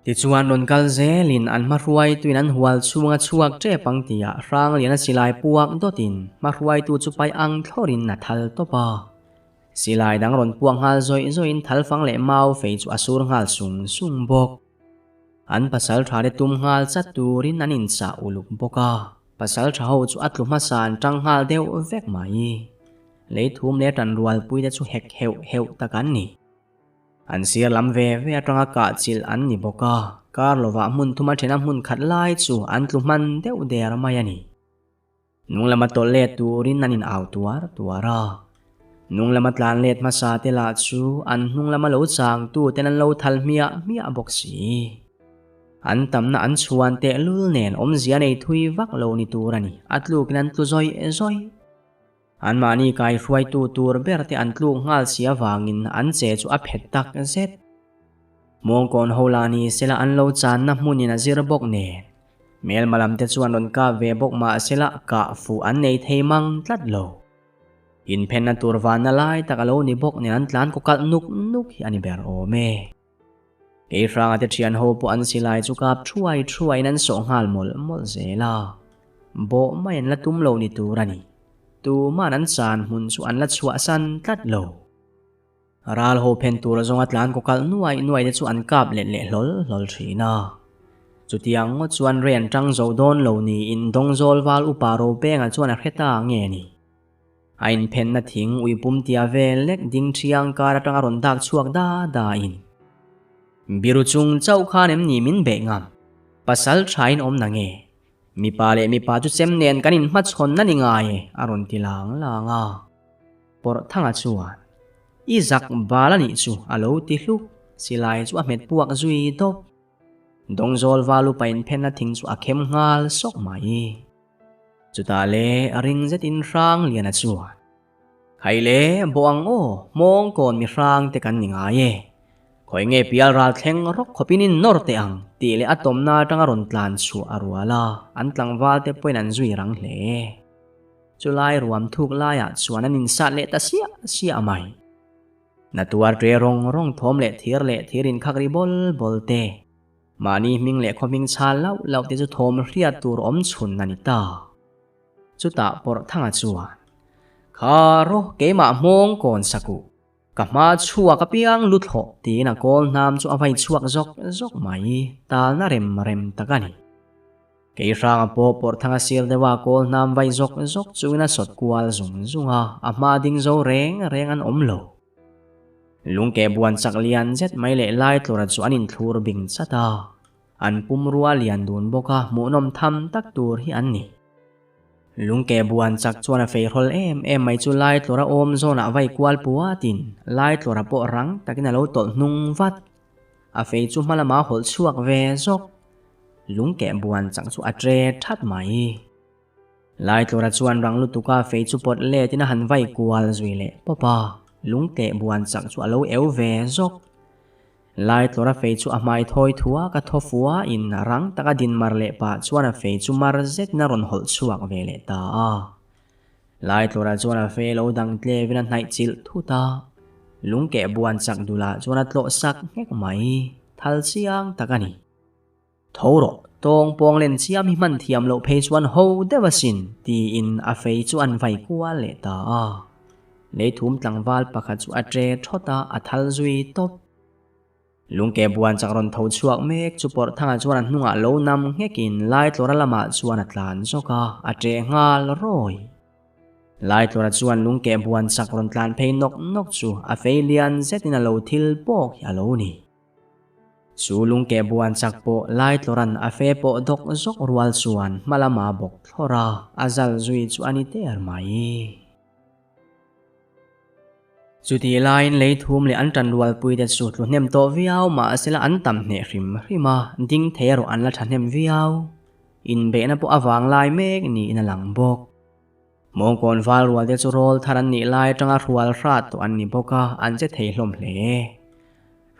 Tichuan rawn kal zelin an hmahruaituin an hual chhunga chhuak tep ang tihah Hrangliana silai puak dawtin hmahruaitu chu pai ang thlawrin a thal tawp a. Silai dang rawn puak nghal zawih zawihin thalfang leh mau fei chu a sur nghal sung sung bawk. An pasal tha te tum nghal chat turin an inchah uluk bawk a, pasal tha ho chu a tlu hmasa an tang nghal deuh vek mai. Leithum leh ṭanrualpui te chu hek heuh heuh tak an ni. An sir lam ve ve aṭanga kah chilh an ni bawk a, kar lovah hmun thuma ṭhena hmun khat lai chu an tlu hman deuh der mai a ni. Hnung lama tawlh let turin an in au tuar tuar a. Hnung lama tlan let hmasa te lah chu an hnung lama lo chang tu ten an lo thal hmiah hmiah bawk si. An tamna an chhuan tehlul nen awmzia nei thui vak lo ni tur a ni, a tlukin an tlu zawih zawih. Anmahni kaihruaitu tur ber te an tluk nghal si avangin an che chu a phet tak zet. Mawngkawn ho lah ni sela an lo channa hmunin a zir bawk nen. Hmelma lam te chuan rawn kap ve bawk mah sela kah fuh an nei thei mang tlat lo. Inphenna tur vanna lai tak a lo ni bawk nen an tlan kaw kalh nuk nuk hi a ni ber awm e. Kei hranga te thian ho pawh an silai chu kap thuai thuaiin an sawh nghal mawlh mawlh zel a. Bawh mai an la tum lo ni tur a ni. Tuman an chan hmun chu an la chhuahsan tlat lo. Ral ho phen tur zawnga tlan kaw kalh nuai nuai te chu an kap let leh hlawl hlawl thin a. Chutiang ngawt chuan rei an tang zo dawn lo niin Dawngzawl val upa Ropenga chuan a hre ta nge ni. A inphenna thing ui pum tia vel lek ding thiang kar atanga rawn dak chhuak da da in. Biru chung chauh khan em ni min beih ngam? Pasal tha in awm na nge? Mipa leh mipa chu chem nen kan inhmachhawn na ni ngai e, a rawn ti lang lang a. Pawrhthanga chuan, I zak bal a nih chu, a lo ti hluk. Silai chu a hmet puak zui dawp. Dawngzawl val upa inphenna thing chu a khem nghal sawk mai. Chutah le a ring zetin Hrangliana chuan, Khai le, bawh ang aw, hmawngkawn mi hrang te kan ni ngai e. Khawi nge pial ral thleng rawk khawpin in nawr teh ang, tih leh a tawmna atanga rawn tlan chhuah a rual a, an tlangval te pawhin an zui rang hle. Chulai ruam thuk laiah chuan an insat leh ta siah siah mai. Na tuar ṭe rawng rawng thawm leh thir leh thir inkhak ri bawl bawl te. Mahni hming leh khaw hming chhal lauh lauh te chu thawm hriat tur awm chhun a ni ta. Chutah Pawrhthanga chuan, Kha rawh keimah hmawng kawn sak u, ka hma chhuak apiang lu thlawh tiin a kawl hnam chu a vai chhuak zawk zawk mai, talna rem rem tak a ni. Kei hranga pawh Pawrhthanga sir deuha kawl hnam vai zawk zawk chungin a sawt kual zung zung a, a hma ding zo reng reng an awm lo. Lungke buan chak lian zet mai leh lai tlawra chu an inthlur bing chat a, an pumrua lian dun bawk a hmuhnawm tham tak tur hi an ni. Lungke buan chak chuan a feihrawl em em mai chu lai tlawra awm zawnah vai kual puatin lai tlawra pawh rang takin a lo tawlh hnung vat. A fei chu hma lama hawlh chhuak ve zawk. Lungke buan chak chu a tre that mai. Laitlawra chuan rang lutuka fei chu pawt letin a han vai kual zui leh pawp a, lungteh buan chak chu a lo eu ve zawk. Laitlawra fei chu a hmai thawi thua ka thaw fua in rang taka din mar leh pah chuan a fei chu mar zetin a rawn hawlh chhuak ve leh ta a. Laitlawra chuan a fei lo dang tlevin a hnaih chilh thut a, lungkeh buan chak dulah chuan a tlawh sak nghek mai, thal chiang tak a ni. Tho rawh, tawng pawng len chiam hi hman thiam loh phei chuan ho deuh asin, tiin a fei chu an vai kual leh ta a. Leithum tlangval pakhat chu a ṭe ṭhawt a, a thal zui tawp. Lungke buan chak rawn tho chhuak mek chu Pawrhthanga chuan a hnungah lo nam nghekin Laitlawra lamah chuan a tlan zawk a, a ṭe nghal rawi. Laitlawra chuan lungke buan chak rawn tlan phei nawk nawk chu a fei lian zetin a lo thil pawk hi a lo ni. Chu lungkeh buan chak pawh Laitlawran a fe pawh dawk zawk rual chuan hma lama bawk thlawr a, a zal zui chu a ni der mai. Chutih laiin leithum leh an ṭanrualpui te chu tlu hnem tawh viau mahsela an tam hneh hrim hrim a, ding thei erawh an la ṭhahnem viau. Inbeihna pawh a vang lai mek niin a lang bawk. Mawngkawn val rual te chu rawl thar an nih lai atanga hrual hrat tawh an ni bawk a, an che thei hlawm hle.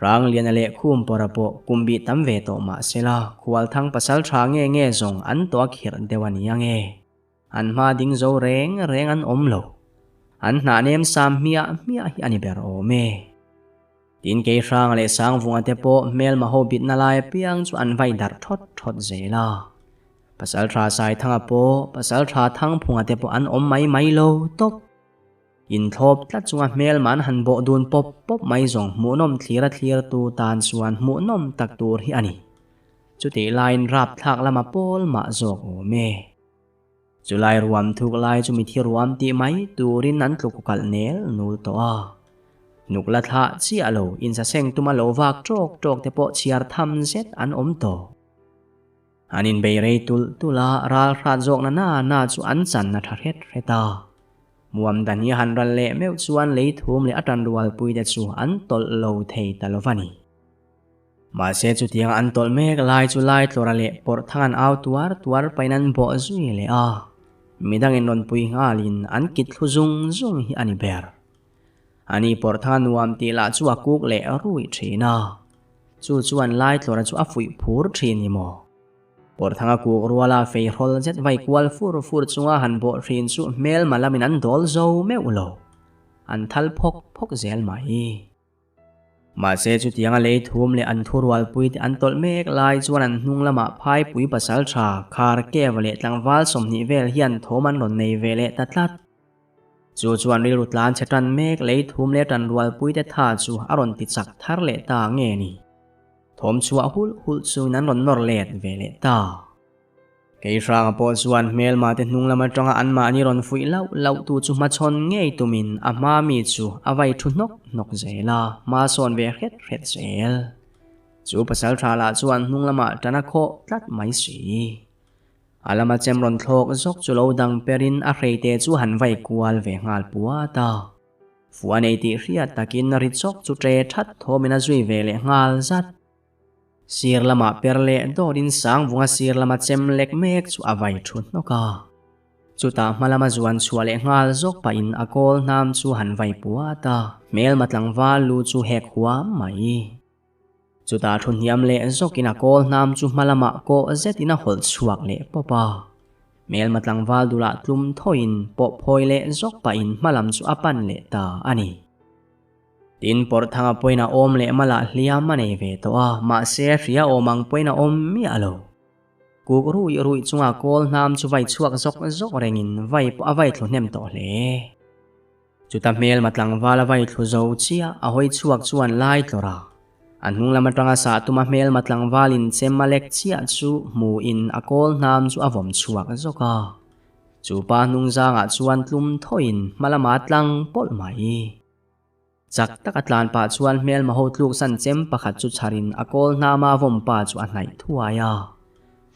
Rangliana leh Khumpawra pawh kum bih tam ve tawh mah sela, Khualthang pasal tha nge nge zawng an tawh a khirh deuh a ni ang e. An hma ding zo reng reng an awm lo. An hnah nem sam hmiah hmiah hi a ni ber awm e. Tin kei Hranga leh Sangvunga te pawh hmelma ho bitna lai apiang chu an vai darh thawt thawt zel a. Pasaltha Saithanga pawh Pasaltha Thangphunga te pawh an awm mai mai lo tawp. Inthlawp tlat chunga hmelma an han bawh dun pawp pawp mai zawng hmuhnawm thlir a thlirtu tan chuan hmuhnawm tak tur hi a ni. Chutih laiin rapthlak lama pawl mah zawk awm e. Chulai ruam thuk lai chu mithi ruam tih mai turin an tluk kalh nel nul tawh a. Nuk la thlah chiah lo, insaseng tuma lo vak tawk tawk te pawh chhiar tham zet an awm tawh. An inbei rei tulh tulh a, ral hrat zawk na na na chu an chan na tha hret hret a. Muam dan hi a han ral leh meuh chuan lei thum leh a tanrualpui te chu an tawlh lo thei ta lo va ni. Mahse chutiang an tawlh mek lai chu Laitlawra leh Pawrhthang an au tuar tuar pahin an bawh zui leh a, midangin rawn pui nghalin an kit thlu zung zung hi a ni ber. Ani Pawrhthanga nuam tih lah chu a kuk leh ruih thin a, chu chuan Laitlawra chu a fuih phur thin ni maw? Pawrhthanga kuk ruala fei hrawl zet vai kual fur fur chunga han bawh thin chu hmelma lamin an dawl zo meuh lo, an thal phawk phawk zel mai. Mahse chutianga lei thum leh an thurualpui te an tawlh mek lai chuan an hnung lamah phaipui pasal tha khar kev leh tlangval 20 vel hian thawm an rawn nei ve leh ta tlat. Chu chuan rilru tlan chhe tan mek lei thum leh tanrualpui te tha chu a rawn ti chak thar leh ta nge ni. Thawm chhuah hulh hulh chungin an rawn nawr let ve leh ta. Kei hranga pawh chuan hmelma te hnung lam atanga anmahni rawn fuih lauh lauh tu chu hmachhawn ngei tumin a hma mi chu a vai thu hnawk hnawk zel a, hma sawn ve hret hret zel. Chu pasal tha lah chuan hnung lamah tan a khawh tlat mai si. A lama chem rawn thlawk zawk chu lo dang perin a hreite chu han vai kual ve nghal puat a. Fuh a nei tih hriat takin ri chawk chu tre that thawmin a zui ve leh nghal zat. Sir lamah per leh dawtin Sangvunga sir lama chem lek mek chu a vai thu hnawk a. Chutah hma lama zuan chhuah leh nghal zawk pahin a kawl hnam chu han vai puat a, hmelma tlangval lu chu hek huam mai. Chutah thu hniam leh zawkin a kawl hnam chu hma lamah kawh zetin a hawlh chhuak leh pawp a. Hmelma tlangval dulah tlum thawiin pawh phawi leh zawk pahin hma lam chu a pan leh ta a ni. Tin, Pawrhthanga pawhin a awm leh malah hliam a nei ve tawh a, mahse hria awm ang pawhin a awm miah lo. Kuk ruih ruih chunga kawl hnam chu vai chhuak zawk zawk rengin vai pawh a vai thlu hnem tawh hle. Chuta hmelma tlangval a vai thlu zo chiah a hawi chhuak chuan lai tlawrh a, a hnung lam atanga sah tuma hmelma tlangvalin chem a lek chiah chu hmuhin a kawl hnam chu a vawm chhuak zawk a. Chu pa hnung zangah chuan tlum thawiin hma lama tlang pawlh mai. Chak taka tlan pah chuan hmelma ho tluk san chem pakhat chu chharin a kawl hnama vawm pa chu a hnaih thuai a.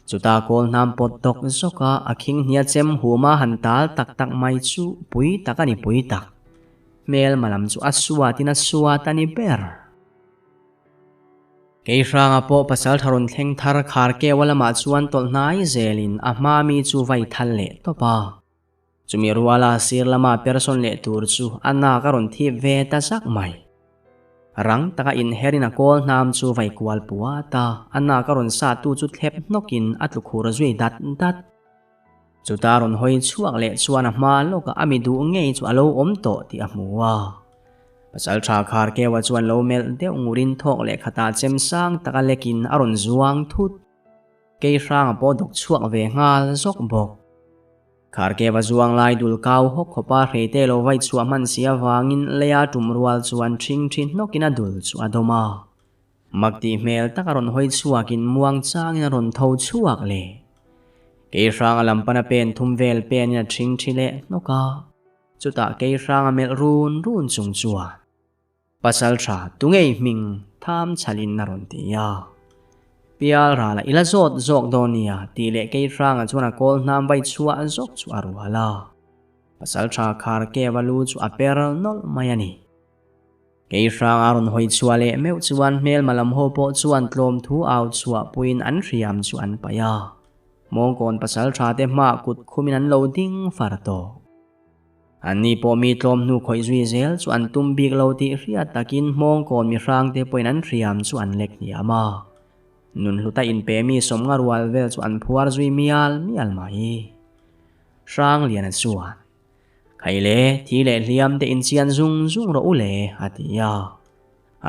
Chuta kawl hnam pawt dawk zawk a, a khing hnia chem huma han tal tak tak mai chu pui tak a ni pui tak. Hmelma lam chu a suatin a suat a ni ber. Kei hranga pawh pasal tha rawn thleng thar khar keu a lamah chuan tawlh hnai zelin a hma mi chu vai thal leh tawp a. Chumi ruala sir lama person leh tur chu a nak a rawn thip ve ta zak mai. Rang taka inherin a kawl hnam chu vai kual puat a, a nak a rawn sah tu chu thlep hnawkin a tlu khur zui dat dat. Chuta rawn hawi chhuak leh chuan a hma lawkah a mi duh ngei chu a lo awm tawh tih a hmu a. Pasalṭha Kharkewa chuan lo melh deuh ngurin thawk leh khatah chem sang taka lekin a rawn zuang thut. Kei hranga pawh dawk chhuak ve nghal zawk bawk. Kharkewa zuang lai dul kau hawk khawpa hreite lo vai chhuah hman si avangin leia tum rual chuan ṭhing ṭhi hnawkin a dul chu a dawm a. Mak tih hmel tak a rawn hawi chhuakin muang changin a rawn tho chhuak leh. Kei hranga lam pana pen thum vel penin a ṭhing ṭhi leh hnawk a. Chutah kei hranga melh run run chung chuan Pasal tha tungei hming tham chhalin a rawn ti a. Pial rala i la zawt zawk dawn nia tih leh kei hranga chuan a kawl hnam vai chhuah zawk chu a rual a. Pasal tha khar keva lu chu a per nawlh mai a ni. Kei hranga rawn hawi chhuah leh meuh chuan hmelma lam ho pawh chuan tlawm thu au chhuah puiin an hriam chu an paih a. Mawngkawn pasal tha te hmaah kut khumin an lo ding far tawh. Anni pawh mi tlawm hnu khawih zui zel chu an tum bik lo tih hriat takin Hmawngkawn mi hrangte pawhin an hriam chu an lek hniam a. Nunhluta inpe mi sawmnga rual vel chu an phuar zui mial mial mai. Hrangliana chuan, Khai le, thi leh hliam te inchian zung zung rawh u le, a ti a.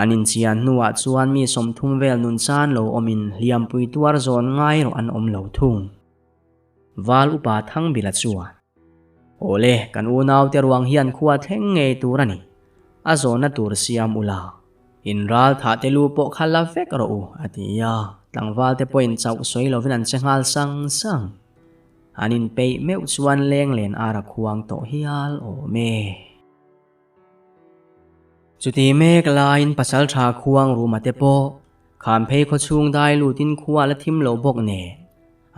An inchian hnuah chuan mi 30 vel nun chan lo awmin hliampui tuar zawn ngai rawh an awm lo thung. Val upa Thangbila chuan, Awle, kan unaute ruang hian khua thleng ngei tur a ni. A zawnna tur siam ula. In ral thah te lu pawh kha la vek rawh u, a ti a. Tlangvalte pawhin chauh sawi lovin an che nghal sang sang. An inpeih meuh chuan leng len ar a khuang tawh hial awm e. Chuti mek laiin pasaltha khuang ruma te pawh Khamphei khawchhung dai lutin khua la thim lo bawk nen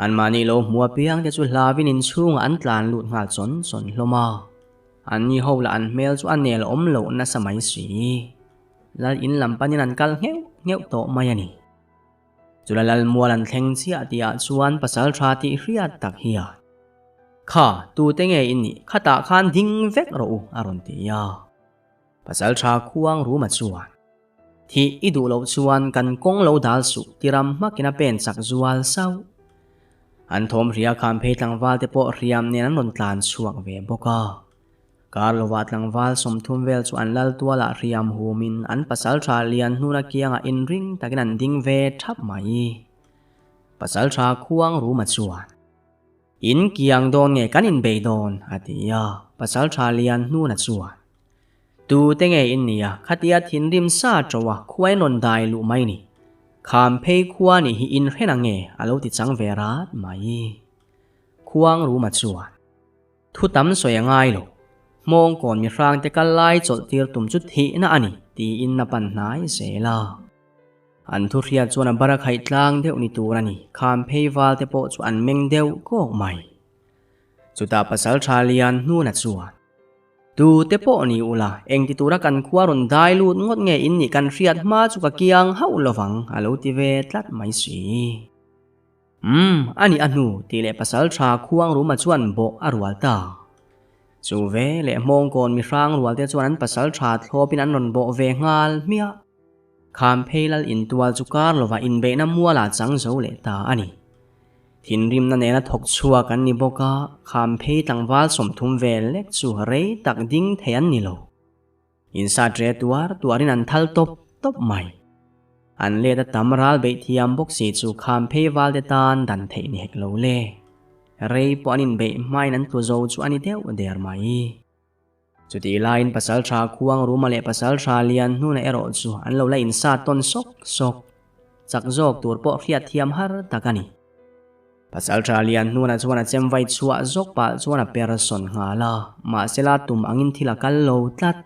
anmahni lo hmu apiang te chu hlavin inchhungah an tlan lut nghal chawn chawn hlawm a. Anni ho lah an hmel chu a nel awm loh nasa mai si. Lal in lam panin an kal ngheuh ngheuh tawh mai a ni. Chula lal mual an thleng chiah tihah chuan pasal tha tih hriat tak hian, Kha, tute nge i nih? Khatah khan ding vek rawh u, a rawn ti a. Pasal tha khuang ruma chuan, Thih i duh loh chuan kan kawng lo dal suh ti ram hmakin a pen chak zual sauh. An thawm hria khan phei tlangval te pawh hriam nen an rawn tlan chhuak ve bawk a. Kar lovah tlangval 30 vel chu an lal tualah hriam humin an pasaltha lian hnuna kiangah inring takin an ding ve thap mai. Pasaltha khuang ruma chuan, In kiang dawn nge kan inbei dawn? a ti a, pasaltha lian hnuna chuan, Tu te nge in nia, khatia thinrim sa ṭo a khuain rawn dai luh mai ni. Kham phei khua nih hi in hren ang nge? a lo ti chang ve rat mai. Khuang ruma chuan. Thu tam sawi a ngai lo. Hmawngkawn mi hrangte kal lai chawlh tir tum chu thihna a ni, tiin a pan hnai zel a. An thu hriat chuan a bar a khaih tlang deuh ni tur a ni. Kham phei val te pawh chu an meng deuh kawk mai. Chutah pasal tha lian hnuna chuan, Tu te pawh ni ula, engti tura kan khua rawn dai lut ngawt nge in nih kan hriat hma chu ka kiang hauh lovang, a lo ti ve tlat mai si. Umm, a nih a hnu, tih leh pasal tha khuang ruma chuan bawh a rual ta. Chu ve leh hmawngkawn mi hrang rual te chuan an pasal tha thlawpin an rawn bawh ve nghal hmiah. Khamphei lal intual chu kar lovah inbeihna mualah chang zo leh ta a ni. Thinrimna nena thawk chhuak an ni bawk a, Khamphei tlangval 30 vel lek chu rei tak ding thei an ni lo. Insat re tuar tuarin an thal tawp tawp mai. An let a tam ral beih thiam bawk si chu Khamphei valte tan dan theih ni hek lo le. Rei pawh an inbeih hmain an tlu zo chu a ni deuh der mai. Chutih laiin Pasaltha Khuang Ruma leh Pasaltha Lian Hnuna erawh chu an lo la insat tawn sawk sawk. Chak zawk tur pawh hriat thiam har tak a ni. Pasaltha Lian Hnuna chuan a chem vai chhuah zawk pah chuan a per sawn nghal a, mahsela tum angin thil a kal lo tlat.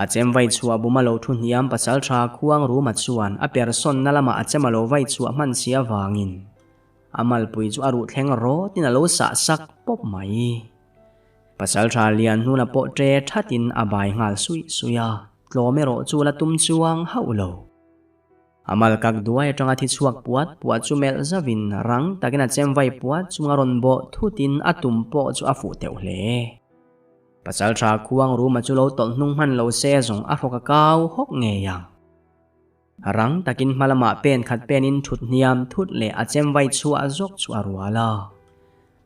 A chem vai chhuah buma lo thu hniam Pasaltha Khuang Ruma chuan a per sawnna lamah a chem a lo vai chhuah hman si avangin a malpui chu a ruh thleng rawtin a lo sah sak pawp mai. Pasaltha Lian Hnuna pawh ṭe thatin a bai nghal suih suih a, tlawm erawh chu la tum chuang hauh lo. A mal kak duai atanga thi chhuak puat puat chu melh zauhin rang takin a chem vai puat chunga rawn bawh thutin a tum pawh chu a fuh teuh hle. Pasaltha khuang ruma chu lo tawlh hnung hman lo se zawng a hrawk a kau hawk ngei ang. Rang takin hma lamah pen khat penin thut hniam thut leh a chem vai chhuah zawk chu a rual a.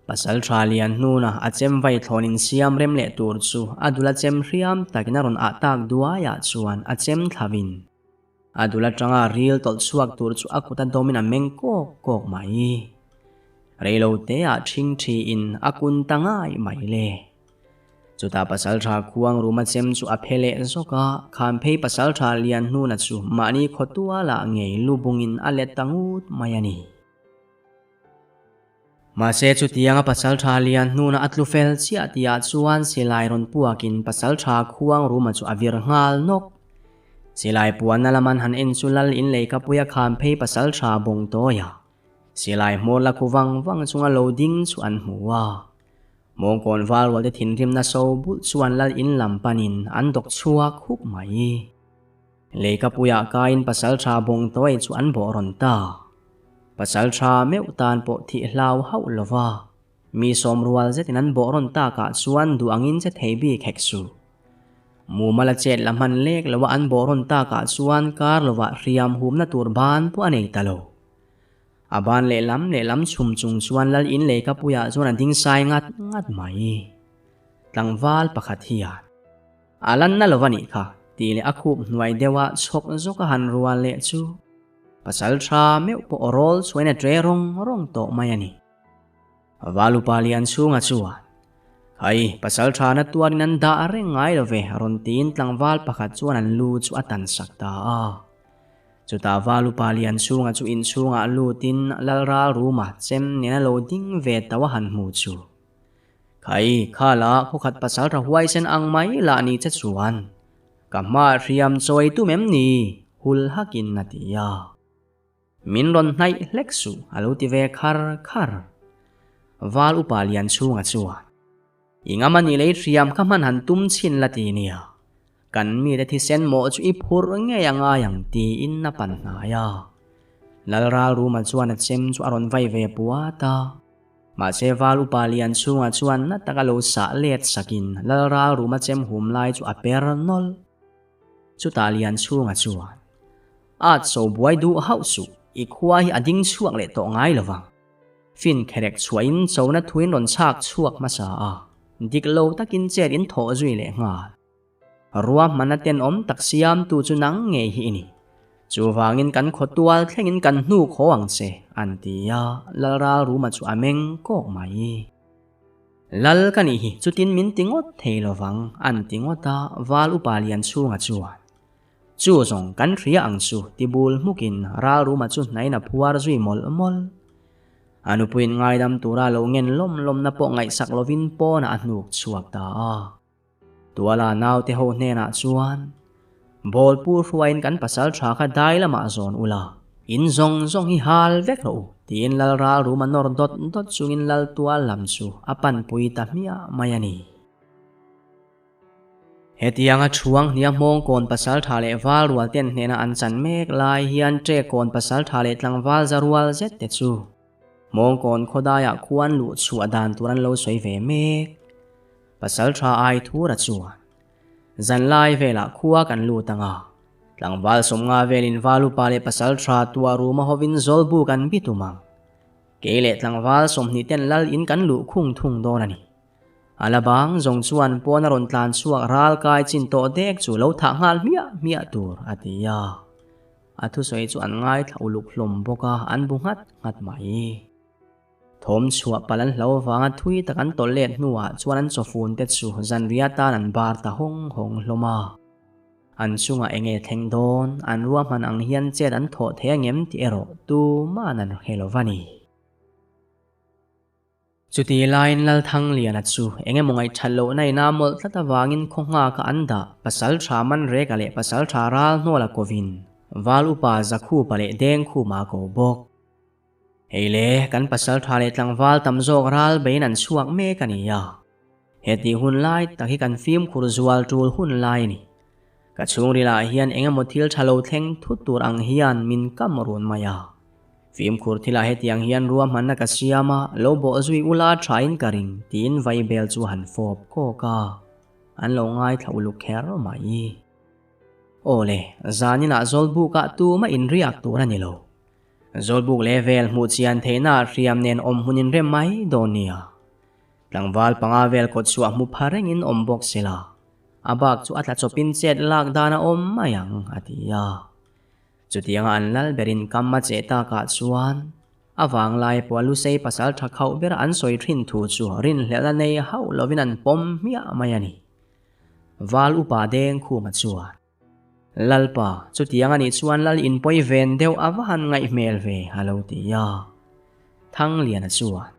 Pasaltha lian hnuna a chem vai thlawn insiam rem leh tur chu a dul a chem hriam takin a rawn ah tak duaiah chuan a chem thlavin A dul atanga ril tawlh chhuak tur chu a kut a dawmin a meng kawk kawk mai. Reilo te ah ṭhing ṭhiin a kun ta ngai mai le. Chutah pasalṭha khuang ruma chem chu a phe leh zawk a, Khamphei pasalṭha Lianhnuna chu mahni khawtualah ngei lu bungin a let ta ngut mai a ni. Mahse chutianga pasalṭha Lianhnuna a tlu fel chiah tihah chuan silai rawn puakin pasalṭha khuang ruma chu a vir nghal nawk. Silai puanna laman han en chu lal in leikapuia Khamphei pasalṭha bawng tawia silai hmawr la khu vang vang chunga lo ding chu an hmu a. Mawngkawn valrualte thinrimna so bulh chuan lal in lam panin an dawk chhuak hup mai. Leikapuiah kaiin pasalṭha bawng tawi chu an bawh rawn ta. Pasalṭha meuh tan pawh thih hlau hauh lo va, mi sawm rual zetin an bawh rawn takah chuan duh angin che thei bik hek suh. Mumal a chet la hman lek lo a an bawh rawn takah chuan kar lovah hriam humna tur ban pawh a nei ta lo. A ban lehlam lehlam chhum chung chuan lal in leikapuiah chuan a ding sai ngat ngat mai. Tlangval pakhat hian. A lanna lo va nih kha, tih leh a khup hnuai deuha chhawk zawk a han rual leh chu pasal tha meuh pawh aw rawl chhuain a ṭe rawng rawng tawh mai a ni. Valupa lian chhunga chuan, Khai, pasal tha na tuarin an dah reng ngai lo ve, rawn tiin tlangval pakhat chuan an lu chu a tan sak ta a. Chutah Valupa Lianchhunga chu inchhungah lutin Lalralruma chem nena lo ding ve tauh a han hmu chu. Khai, khala khawkhat pasaltha huaisen ang mai lah ni che chuan ka hma hriam chawi tum em ni? hul hakin a ti a. Min rawn hnaih hlek suh a lo ti ve khar khar. Val upa Lianchhunga chuan, I ngam a nih lei hriam kha hman han tum chhin la ti nia. Kan mite thisen mawh chu i phurh ngei a ngai ang tiin a pan hnai a. Lalralruma chuan a chem chu a rawn vai ve puat a. Mahse Val upa Lianchhunga chuan na taka lo sah let sakin Lalralruma chem hum lai chu a per nawlh. Chutah Lianchhunga chuan, At so buai duh hauh suh, i khua hi a ding chhuak leh tawh ngai lovang. Fin kherek chhuahin chona thuin rawn chhak chhuak hmasa a, dik lo takin chet in thawh zui leh nghal. Ruahmana tenawm tak siamtu chu nang ngei hi i ni. Chuvangin kan khaw tual thlengin kan hnuk haw ang che, an ti a, Lalralruma chu a meng kawk mai. Lal ka nih hi chutin min ti ngawt thei lovang, an ti ngawt a, Val upa Lianchhunga chuan. Chu zawng kan hria ang chu ti bul hmukin Ralruma chu hnain a phuar zui mawlh mawlh. A nupuiin ngaidam tura lo ngen lawm lawmna pawh ngaihsak lovin pawnah a hnuk chhuak ta a. Tuala naute ho hnenah chuan, Bawlpu hruaiin kan pasal tha kha dai lamah zawn ula, in zawng zawng hi hal vek rawh u, tiin Lal Ralruma nawr dawt dawt chungin Lal Tual lam chu a panpui ta hmiah mai a ni. Hetianga Chhuang hnia Hmawngkawn pasaltha leh val rual ten hnena an chan mek lai hian Ṭekawn pasaltha leh tlangval za rual zet te chu Hmawngkawn khawdaiah khuan luh chhuah dan tur an lo sawi ve mek. Pasaltha Aithura chuan, Zanlai velah khua kan lut anga, tlangval sawmnga velin val upa leh pasaltha tuah ruma hovin zawlbuk an bi tum ang. Kei leh tlangval 20 ten lal in kan luh khung thung dawn a ni. A la bang zawng chuan pawn a rawn tlan chhuak ral kai chin tawh dek chu lo thah nghal hmiah hmiah tur a ti a. A thusawi chu an ngaithla uluk hlawm bawk a, an bu nghat nghat mai. Thawm chhuah palh an hlo vanga thui tak an tawlh let hnuah chuan an chawfun te chu zanriah tan an bar ta hawng hawng hlawm a. An chungah eng nge thleng dawn, an ruahman ang hian chet an thawh thei angem tih erawh tuman an hre lo va ni. Chuti laiin Lalthangliana chu eng emaw ngaihthat lohna ina mawlh tlat avangin khaw nghaka an dah pasaltha Manreka leh pasaltha ral hnawla kovin Val upa Zakhupa leh Dengkhuma a ko bawk. Hei le, kan pasaltha leh tlangval tam zawk ral beiin an chhuak mek a ni a. Hetih hun lai tak hi kan fimkhur zual tul hun lai a ni. Ka chhungrilah hian eng emaw thil tha lo thleng thut tur ang hian min kam run mai a. Fimkhur thilah hetiang hian ruahmanna ka siam a, lo bawh zui ula thain ka ring, tiin vaibel chu han fawp kawk a. An lo ngaithla uluk kher mai. Aw le, zaninah Zawlbukah tumah inriak tur a ni lo. Zawlbuk leh vel hmuh chian theihna hriam nen awm hmun inrem mai dawn nia. Tlangval panga vel kawt chhuah hmu pha rengin awm bawk sela, a bak chu a tla chawpin chet lak dan a awm mai ang, a ti a. Chutianga an lal berin kam a cheh takah chuan a vanglai pawh a lusei pasal tha khauh bera an sawi thin thu chu rinhlelh a nei hauh lovin an pawm hmiah mai a ni. Val upa Dengkhuma chuan, Lalpa, chutiang a nih chuan lal inpawi ven deuh a va han ngaih hmel ve, a lo ti a. Thangliana chuan,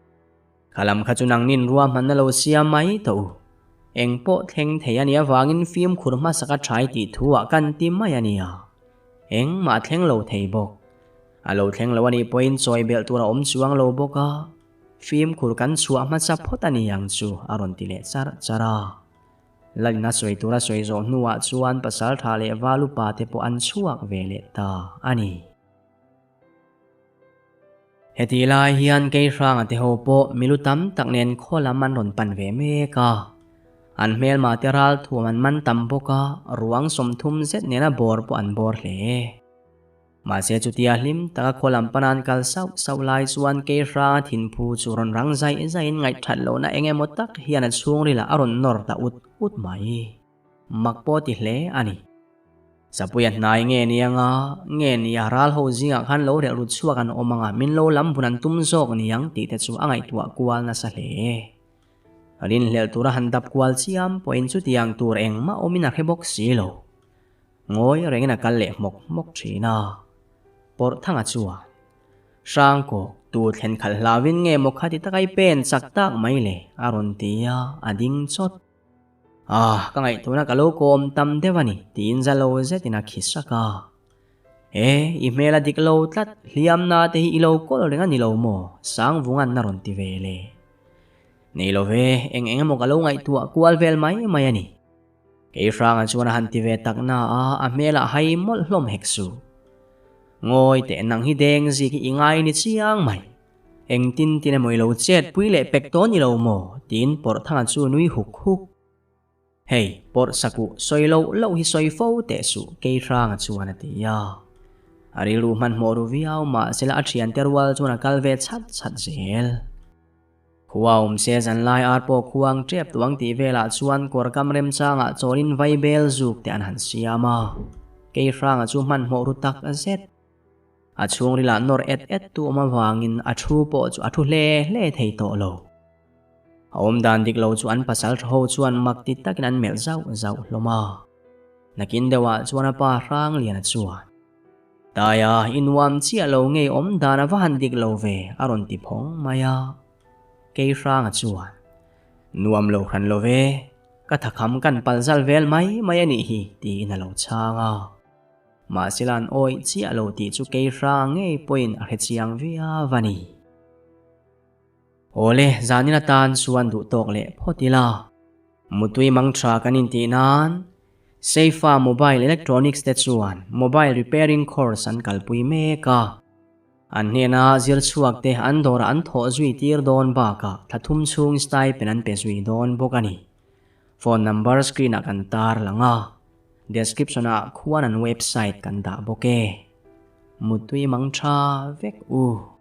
Kha lam kha chu nangnin ruahmanna lo siam mai tawh u. Eng pawh thleng thei a nih avangin fimkhur hmasa ka thai tih thu ah kan ti mai a nia. Engmah a thleng lo thei bawk. A lo thleng lo a nih pawhin chawi belh tur a awm chuang lo bawk a, fimkhur kan chhuah hmasa phawt a ni ang chu a rawn ti leh char char a. Lalina sawi tura sawi zawh hnuah chuan pasaltha leh val upa te pawh an chhuak ve leh ta a ni. Hetih lai hian Keihranga te ho pawh milu tam tak nen khaw lam an rawn pan ve mek a. An hmelma te ral thuam an man tam bawk a, ruang 30 zet nena bawr pawh an bawr hle. Mahse chutia hlim taka khaw lam pana an kal sauh sauh lai chuan Keihranga thinphu chu rawn rang zaih zaihin ngaihthat lohna eng emaw tak hian a chhungrilah a rawn nawr ta ut ut mai. Mak pawh ti hle a ni. Sapuia hnai nge ni anga, nge ni a ral ho zingah khan lo relh rut chhuak an awm anga min lo lam bun an tum zawk ni ang tih te chu a ngaihtuah kual nasa hle. Rinhlelh tura han dap kual chiam pawhin chutiang tur engmah awmin a hre bawk si lo. Ngawi rengin a kal leh hmawk hmawk thin a. Pawrhthanga chuan, Hrangkawk, tu thlen khalh hlauin nge maw khati taka i pen chak tak mai le? a rawn ti a, a ding chawt. Ah, ka ngaihtuahna ka lo kawm tam deuh a ni, tiin za lo zetin a khi sak a. E, i hmel a dik lo tlat, hliamna te hi i lo kawl reng a ni lo maw? Sangvunga'n a rawn ti ve le. Nei lo ve, eng eng emaw ka lo ngaihtuah kual vel mai mai a ni. Kei hranga chuan a han ti ve tak na a, a hmelah hai mawlh hlawm hek suh. Ngawi teh nang hi deng zik hi i ngai ni chiang mai. Engtin tin emaw i lo chet pui leh pek tawh ni lo maw? tiin Pawrhthanga chu nui huk huk. Hei, pawrh sakuh sawi loh loh hi sawi fo teh suh, Kei hranga chuan a ti a. A rilru hmanhmawh ru viau mahsela a thiante rual chuan a kal ve chhat chhat zel. Khua awm se zanlai ar pawh khuang tep tuang tih velah chuan kawr kam remchangah chawlin vaibel zuk te an han siam a, kei hranga chu hmanhmawh ru tak zet. A chhungrilah nawr et et tu awm avangin a thu pawh chu a thu hle hle thei tawh lo. A awmdan dik lo chu an pasal tha ho chuan mak ti takin an melh zauh zauh hlawm a. Nakin deuhah chuan a pa Hrangliana chuan. Taia, i nuam chiah lo ngei awm dan a va han dik lo ve, a rawn ti phawng mai a. Kei hranga chuan, Nuam lo hran lo ve, ka thakham kan pal zal vel mai mai a nih hi, tiin a lo chhang a. Mahsela an awih chiah lo tih chu kei hranga ngei pawhin a hre chiang viau a ni. Awle, zanin atan chuan duh tawk leh phawt ila. Mutui mang tha kan intih nan Seifa Mobile Electronics te chuan Mobile Repairing Course an kalpui mek a. An hnena zir chhuak te an dawrah an thawh zui tir dawn bakah thla thum chhung stipend an pe zui dawn bawk a ni. Phone number screen ah kan tar lang a, description ah khuan an website kan dah bawk e. Mutui mang tha vek u.